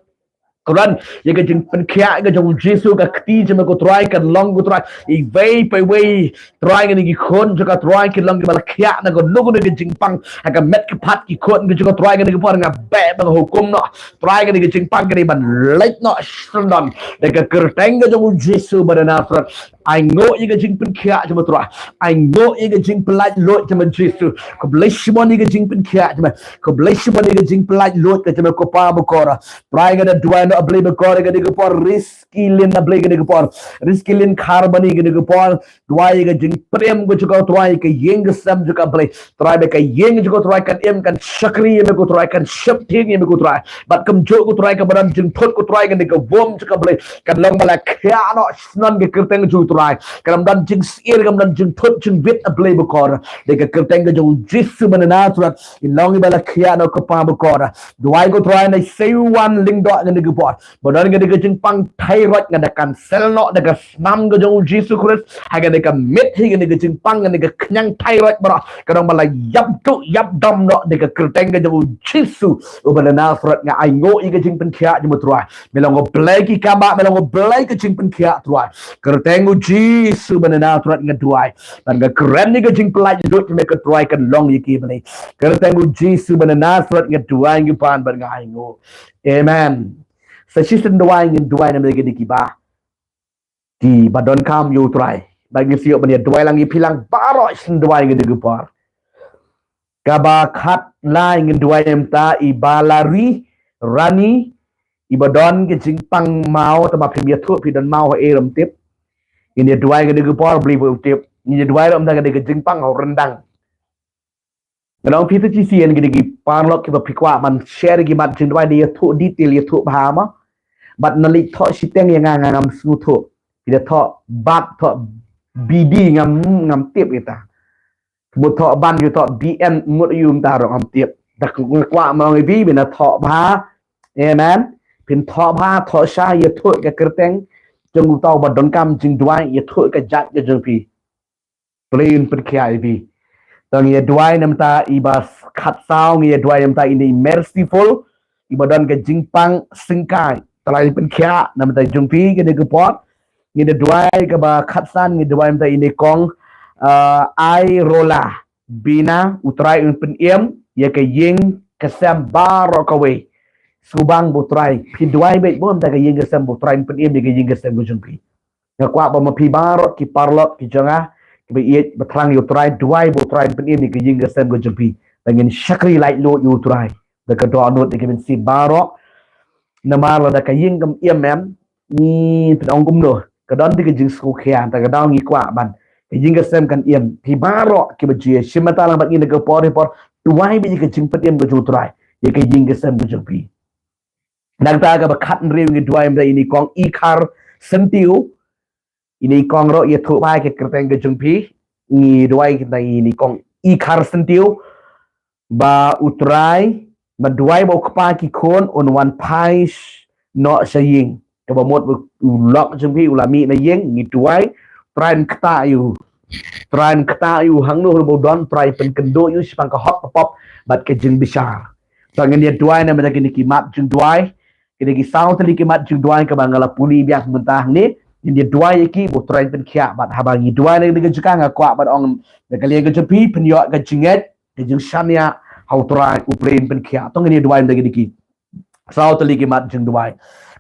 Ka don ïa ka jingpynkhiah ka jong u Jisu, ka kti jong me ko Trai kan long ko Trai, iwei pa iwei Trai, kine ki khun jong ka Trai kin long kiba la khiah na kano kano ka jingpang ha ka met ka phad ki khun ki jong ka Trai. Kane ka por nga beh ba nga hukum noh Trai, kane ka jingpang kane ban leit noh shyndon da ka kyrteng ka jong u Jisu ba na Nasareth. Ai nguh ïa ka jingpynkhiah jong me Trai. Ai nguh ïa ka jingpyllait luid jong me Jisu. Khublei shibun ïa ka jingpynkhiah jong me. Khublei shibun ïa ka jingpyllait luid ka jong me ko Pa bakor. Trai nga da duwai noh A Blei bakor ïa kane ka por. Riskilin A Blei kane ka por. Riskilin Kharmani kane ka por. Duwai ïa ka jingpynim ka jong ka Trai ïa ka ïing ka sem jong ka Blei. Trai ba ka ïing jong ka Trai kan im kan shakri ïa me ko Trai kan sheptieng ïa me ko Trai. Bad kumjuh ko Trai kaba don jingthut ko Trai kane ka wom jong ka Blei. Kan long ba la khiah noh shnong ka kyrteng jong u Trai. Kan ym don jingsyier kan ym don jingthut jingbit A Blei bakor. Da ka kyrteng ka jong u Jisu ba na Nasareth. Ngi long ïa ba la khiah noh ko Pa bakor. Duwai ko Trai na Seiwan Lyngdoh kane ka por. Ba don kane ka jingpang thyroid nga da cancel noh da ka snam ka jong u Jisu Khrist. Ha kane ka miet hi kane ka jingpang kane ka khñiang thyroid baroh. Ka dang ba la ïap duh ïap dom noh da ka kyrteng ka jong u Jisu. Uba na Nasareth nga ai nguh ïa ka jingpynkhiah jong me Trai. Me long U Blei ki kambah, me long U Blei ka jingpynkhiah Trai. Kyrteng u Jisu ba na Nasareth nga duwai. Bad nga kren ïa ka jingpyllait luid me ko Trai kan long ïa ki Blei. Kyrteng u Jisu ba na Nasareth nga duwai ngi pan bad nga ai nguh. Amen. Sa shisien duwai ngin duwai namar kine kiba, kiba donkam ïa u Trai. Bad ngin sa ïoh ban ïa duwai lang ïa phi lang baroh shisien duwai ngin ïa ki por. Kaba khat lai ngin duwai namar i Balari Rani iba don ka jingpang maw, tangba phim ïathuh phi don maw ha ei ruh ngam tip. Ngin ïa duwai ngin ïa ki por bli ba u tip. Ngin ïa duwai ruh namar ka jingpang ha u ryndang. Nga ong phi te shisien kine ki paralok kiba phi kwah ban share ki mat jingduwai, da ïathuh detail, ïathuh bha ma. Bad na leit thoh shiteng ïa nga, nga ngam sngewthuh. Phi da thoh bad thoh bidi ngam, ngam tip ïa ta. Bad thoh ban ïa thoh bn mut ïa um ta ruh ngam tip. Da nga kwah ma ong ïa phi, phin da thoh bha. Amen. Phin thoh bha, thoh sha, ïathuh ka kyrteng jong uta uba donkam jingduwai, ïathuh ka jait ka jong phi. Blei un pynkhiah ïa phi. To ngi ïa duwai namar ta iba khatsaw, ngi ïa duwai namar ta ine i Merciful iba don ka jingpang syngkai. Trai pynkhiah namar ta jong phi kane ka por. Ngi ïa duwai kaba khatsan, ngi ïa duwai namar ta ine kong, ah, Ai Rola Bina, u Trai un pynim ïa ka ïing ka sem baroh kawei. Sngewbang ba u Trai, phi duwai beit ba namar ta ka ïing ka sem ba u Trai un pynim ïa ka ïing ka sem ka jong phi. Nga kwah ba ma phi baroh ki paralok ki jong nga kiba ïeit ba thrang ïa u Trai, duwai ba u Trai un pynim ïa ka ïing ka sem ka jong phi. Ba ngin shakri laitluid ïa u Trai da ka dohnud da ka mynsiem baroh. Namar lada ka ïing kam im, em, ngi pynong kumno, ka don te ka jingsngewkhia, te ka daw ngi kwah ban ka ïing ka sem kan im. Phi baroh kiba ju ïashim bynta lang bad ngi na ka por hi por, duwai ba ïa ka jingpynim ka jong u Trai ïa ka ïing ka sem ka jong phi. Nangta kaba khathynriew ngi duwai namar ta ine i kong Ikhar Syntiew. Ine i kong ruh ïathuh bha ïa ka kyrteng ka jong phi. Ngi duwai namar ta ine i kong Ikhar Syntiew ba u Trai, ba duwai ba u kpa ki khun un wan phai sh-, noh sha ïing. Kaba mut u lok jong phi u la mih na ïing, ngi duwai Trai un ktah ïa u. Trai un ktah ïa u hangno hangno ba u don, Trai pynkynduh ïa u shaphang ka hok ka pop bad ka jingbishar. To ngin ïa duwai namar ta kine ki mat jingduwai, kine ki saw tylli ki mat jingduwai kaba nga la pule biang mynta hangne. Ngin ïa duwai ïa ki ba u Trai pynkhiah, bad haba ngi duwai na kane ka jaka nga kwah ban ong na ka liang ka jong phi phin ïoh ka jingngeit, ka jingshaniah ha u Trai, u Blei un pynkhiah. To ngin ïa duwai namar ta kine ki saw tylli ki mat jingduwai.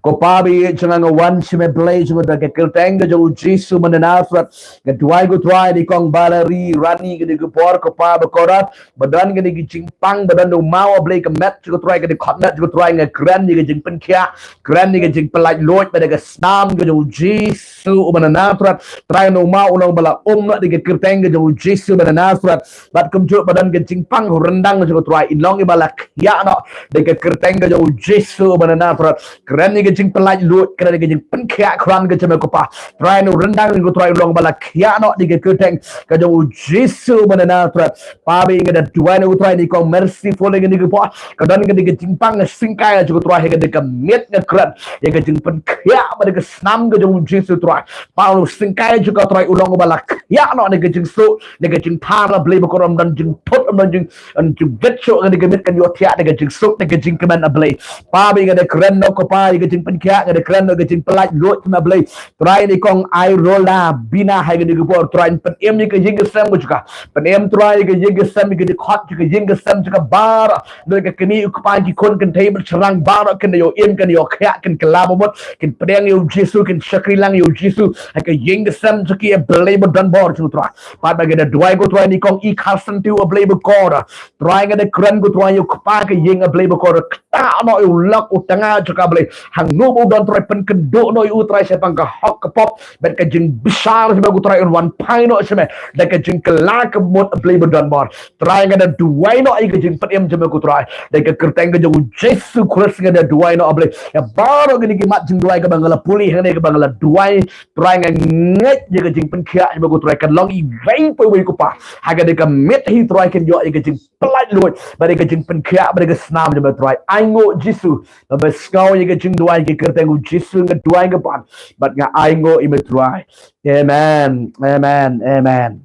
Ko Pa ba ïeit jong nga, nga wan sha me Blei jong nga da ka kyrteng ka jong u Jisu ba na Nasareth. Nga duwai ko Trai ïa i kong Balari Rani kane ka por, ko Pa bakor, ba don kane ka jingpang, ba don u maw, A Blei, ka met jong ko Trai, kane ka khot met jong ko Trai, nga kren ïa ka jingpynkhiah, kren ïa ka jingpyllait luid bad da ka snam ka jong u Jisu uba na Nasareth. Trai, une u maw u long ba la um noh da ka kyrteng ka jong u Jisu ba na Nasareth. Bad kumjuh ba don ka jingpang ha u ryndang ka jong ko Trai, in long i ba la khiah noh da ka kyrteng ka jong u Jisu ba na Nasareth. Kren ïa ka jingpyllait luid, kren ïa ka jingpynkhiah khlem ka jong me ko Pa. Trai, une u ryndang ko Trai u long ba la khiah noh da ka kyrteng ka jong u Jisu ba na Nasareth. Pa ba ïeit, nga da duwai na ko Trai ïa i kong Merciful ïa kane ka por. Ka don kane ka jingpang syngkai jong ko Trai, ha kane ka miet nga kren ïa ka jingpynkhiah bad da ka snam ka jong u Jisu Trai. Pa, une u syngkai jong ko Trai u long ba la khiah noh na ka jingsuk, na ka jingthar, A Blei bakor, ym don jingthut, ym don jing, ym jingwit shuh, na ka miet kan ïohthiah na ka jingsuk, na ka jingkmen, A Blei. Pa ba ïeit, nga da kren noh ko Pa ïa ka jing pynkhiah, nga da kren ïa ka jingpyllait luid na Blei. Trai, ïa kong Airolda Bina ha kane ka por, Trai, pynim ïa ka ïing ka sem ka jong ka. Pynim, Trai, ïa ka ïing ka sem, ïa ka dkhot jong ka ïing ka sem jong ka baroh. Ïa ka kmie u kpa, ki khun kynthei bad shynrang baroh, kin ïoh im, kin ïoh khiah, kin kylla bamut, kin pdiang ïa u Jisu, kin shakri lang ïa u Jisu ha ka ïing ka sem jong ki, A Blei badonbor jong u Trai. Bad ba nga da duwai ko Trai, ïa kong I Kharsan Tiew, A Blei bakordor. Trai, nga da kren ko Trai, ïa u kpa ka ïing, A Blei bakordor. Ktah noh ïa u lok u tnga jong ka, A Blei. Hangno ba u don Trai, pynkynduh noh ïa u Trai shaphang ka hok ka pop bad ka jingbishar, shaphang ko Trai, un wan phai noh sha me da ka jingkylla ka mut, A Blei badonbor. Trai, nga da duwai noh ïa ka jingpynim jong me ko Trai, da ka kyrteng ka jong u Jisu Khrist nga da duwai noh, A Blei. Ïa baroh kine ki mat jingduwai kaba nga la pule hangne, kaba nga la duwai, Trai, nga ngeit ïa ka jingpynkhiah jong me ko Trai, kan long iwei pa iwei ko Pa. Ha kane ka miet hi Trai, kin ïoh ïa ka jingpyllait luid bad ïa ka jingpynkhiah bad ïa ka snam jong me Trai. Ainguh Jisu, ba me sngew ïa ka jingduwai, ha ka kyrteng u Jisu nga duwai, nga pan bad nga ainguh ïa me Trai. Amen, amen, amen.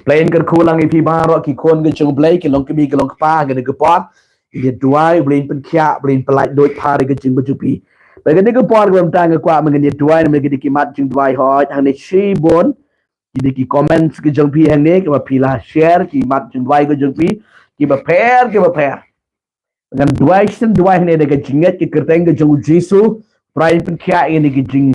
Blei un kyrkhu lang ïa phi baroh ki khun ka jong U Blei, ki long kmie, ki long kpa, ha kane ka por. Ïa duwai, Blei un pynkhiah, Blei un pyllait luid bha ïa ka jingim ka jong phi. Bad ha kane ka por kaba mynta nga kwah ba ngin ïa duwai namar kine ki mat jingduwai, hooid hangne shibun kine ki comments ka jong phi hangne, kiba phi la share, ki mat jingduwai ka jong phi kiba pher, kiba pher. Ngan duwai shisien, duwai hangne da ka jingngeit, ha ka kyrteng ka jong u Jisu. Trai un pynkhiah ïa kine ki jing,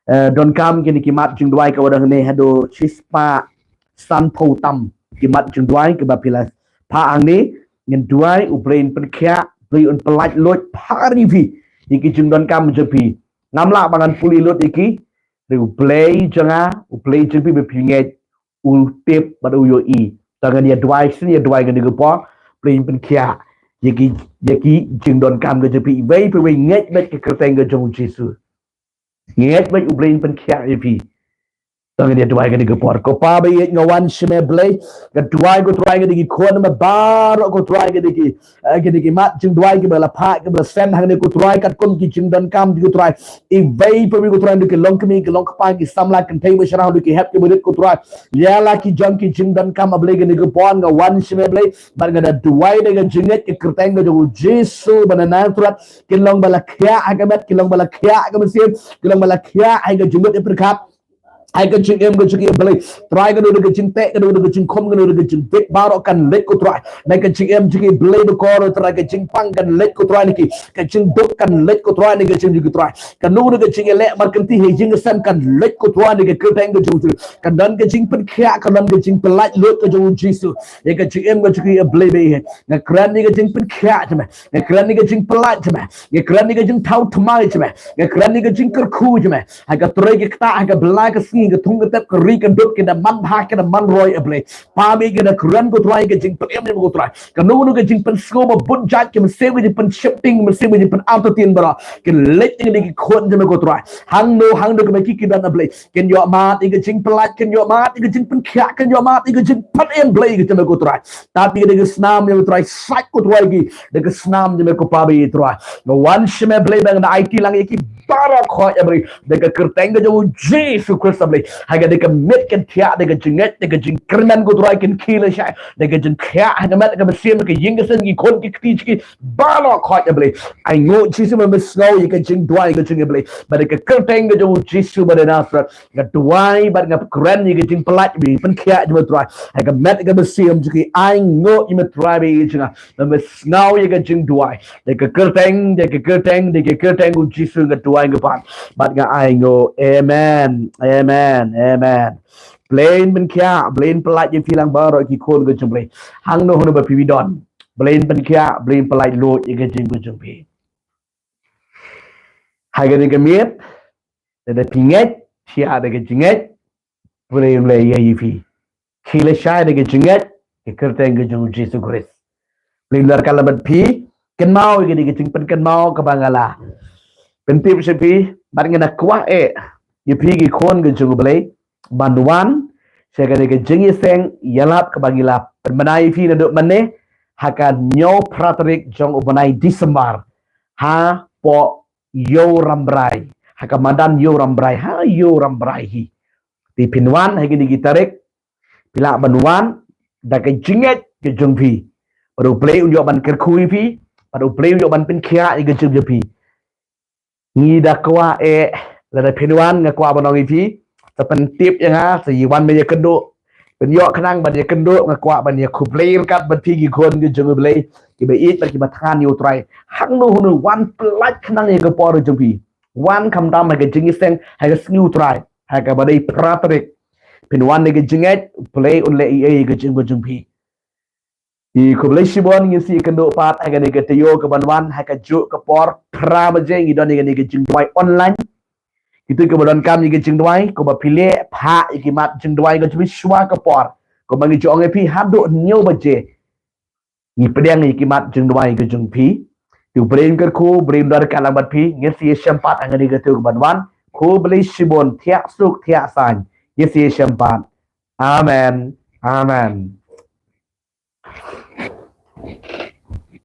eh, donkam, kine ki mat jingduwai kaba don hangne haduh shispah sanphew tam ki mat jingduwai kiba phi la phah hangne. Ngan duwai, U Blei un pynkhiah, Blei un pyllait luid bha ïa phi, ïa ki jingdonkam jong phi. Ngam lah ba ngan pule lut ïa ki, hynrei U Blei jong nga, U Blei jong phi ba phi ngeit, u tip bad u ïohi. Te ngan ïa duwai shisien, ïa duwai ha kane ka por, Blei un pynkhiah ïa ki, ïa ki jingdonkam ka jong phi iwei pa iwei, ngeit beit ha ka kyrteng ka jong u Jisu. Ngeit beit, U Blei un pynkhiah ïa phi. Te ngan ïa duwai ha kane ka por. Ko Pa ba ïeit, nga wan sha me Blei, nga duwai ko Trai ïa kine ki khun me baroh ko Trai, ïa kine ki, eh, ïa kine ki mat jingduwai kiba la phah, kiba la send hangne ko Trai, katkum ki jingdonkam jong ki ko Trai. Iwei pa iwei ko Trai, haduh ki long kmie, ki long kpa, ki samla, kynthei bad shynrang, haduh ki hep kiba rit ko Trai. Ïa la ki jong ki jingdonkam, A Blei, ha kane ka por nga wan sha me Blei, bad nga da duwai da ka jingngeit ha ka kyrteng ka jong u Jisu ba na Nasareth. Kin long ba la khiah ha ka met, kin long ba la khiah ha ka mynsiem, kin long ba la khiah ha ka jingmut jingpyrkhat, ha ka jingim ka jong ki, A Blei. Trai, kano kano ka jingteh, kano kano ka jingkhum, kano kano ka jingbieit baroh kan leit ko Trai. Na ka jingim jong ki, A Blei bakordor, Trai, ka jingpang kan leit ko Trai na ki, ka jingduk kan leit ko Trai na ka jingim jong ki Trai. Kano kano ka jingïaleh markynti ha ïing ha sem kan leit ko Trai ha ka kyrteng ka jong u Jisu. Kan don ka jingpynkhiah, kan don ka jingpyllait luid ka jong u Jisu ïa ka jingim ka jong ki, A Blei ba ïeit. Nga kren ïa ka jingpynkhiah jong me, nga kren ïa ka jingpyllait jong me, nga kren ïa ka jingthaw thymmai jong me, nga kren ïa ka jingkyrkhu jong me. Ha ka trei ka ktah, ha ka bylla ka sngi, ka thung ka tep, ka ri ka dud, ki da man bha, ki da man roi, A Blei. Pa ba ïeit, nga da kren ko Trai ïa ka jingpynim jong me ko Trai. Kano kano ka jingpynsngew ba bun jait, ka mynsiem ka jingpynsheptieng, ka mynsiem ka jingpynartatien baroh, kin leit ïa kine ki khun jong me ko Trai. Hangno hangno kiba ki ki don, A Blei, kin ïoh mad ïa ka jingpyllait, kin ïoh mad ïa ka jingpynkhiah, kin ïoh mad ïa ka jingpynim, Blei, ka jong me ko Trai. Tap ïa ki da ka snam jong me Trai, sait ko Trai ki da ka snam jong me ko Pa ba ïeit Trai. Nga wan sha me Blei ba ngan aiti lang ïa ki baroh khoit, A Blei, da ka kyrteng ka jong u Jisu Khrist, A Blei. Ha kane ka miet kin thiah da ka jingngeit, da ka jingkyrmen ko Trai, kin khie lashai da ka jingkhiah ha ka met ka mynsiem, ka ïing ka sem, ki khun ki kti jong ki baroh khoit, A Blei. Ainguh Jisu, ba me sngew ïa ka jingduwai ka jong ngi, A Blei. Bad da ka kyrteng ka jong u Jisu ba na Nasareth nga duwai bad nga kren ïa ka jingpyllait, ïa ka jingpynkhiah jong me Trai ha ka met ka mynsiem jong ki. Ainguh ïa me Trai ba ïeit jong nga, ba me sngew ïa ka jingduwai da ka kyrteng, da ka kyrteng, da ka kyrteng u Jisu nga duwai, nga pan bad nga ainguh. Amen. Amen. Amen. Blei un pynkhiah, Blei un pyllait ïa phi lang baroh ki khun ka jong U Blei. Hangno hangno ba phi don, Blei un pynkhiah, Blei un pyllait luid ïa ka jingim ka jong phi. Ha kane ka miet, lada phi ngeit, thiah da ka jingngeit, Blei un leh ïa phi. Khie lashai da ka jingngeit ha ka kyrteng ka jong u Jisu Khrist. Blei un leh ka la bad phi, kynmaw ïa kane ka jingpynkynmaw kaba nga la pyntip sha phi, bad nga kwah eh ïa phi ki khun ka jong U Blei ban wan sha kane ka jingïaseng ïalap kaba ngi la pynbna ïa phi naduh mynne ha ka hynñiew phra tarik jong u bnai December, hapoh Ïew Rambrai, ha ka madan Ïew Rambrai, ha Ïew Rambrai hi. Te phin wan ha kine ki tarik, phi lah ban wan da ka jingngeit ka jong phi, bad U Blei un ïoh ban kyrkhu ïa phi, bad U Blei un ïoh ban pynkhiah ïa ka jingim jong phi. Ngi da kwah eh, lada phin wan nga kwah ban ong ïa phi, sa pyntip ïa nga, sa ïa wan ban ïakynduh. Pynïoh khnang ban ïakynduh, nga kwah ban ïakhublei ryngkat bad phi ki khun ki jong U Blei, kiba ïeit bad kiba thngan ïa U Trai. Hangno hangno wan pyllait khnang ïa ka por jong phi. Wan khamtam ha ka jingïaseng, ha ka sngi U Trai, ha kaba dei phra tarik. Phin wan da ka jingngeit, U Blei un leh ei ei ha ka jingim ka jong phi. Ngi khublei shibun, ngin sa ïakynduh pat ha kane ka taïew kaban wan ha kajuh ka por phra baje, ngi don ïa kane ka jingduwai online. Kito kiba donkam ïa ka jingduwai, kumba phi leh, phah ïa ki mat jingduwai ka jong phi shuwa ka por. Kumba ngi ju ong ïa phi haduh hynñiew baje, ngi pdiang ïa ki mat jingduwai ka jong phi. Te U Blei un kyrkhu, U Blei un don ryngkat lang bad phi. Ngin sa ïashem pat ha kane ka taïew kaban wan. Khublei shibun, thiah suk thiah saiñ. Ngin sa ïashem pat. Amen. Amen.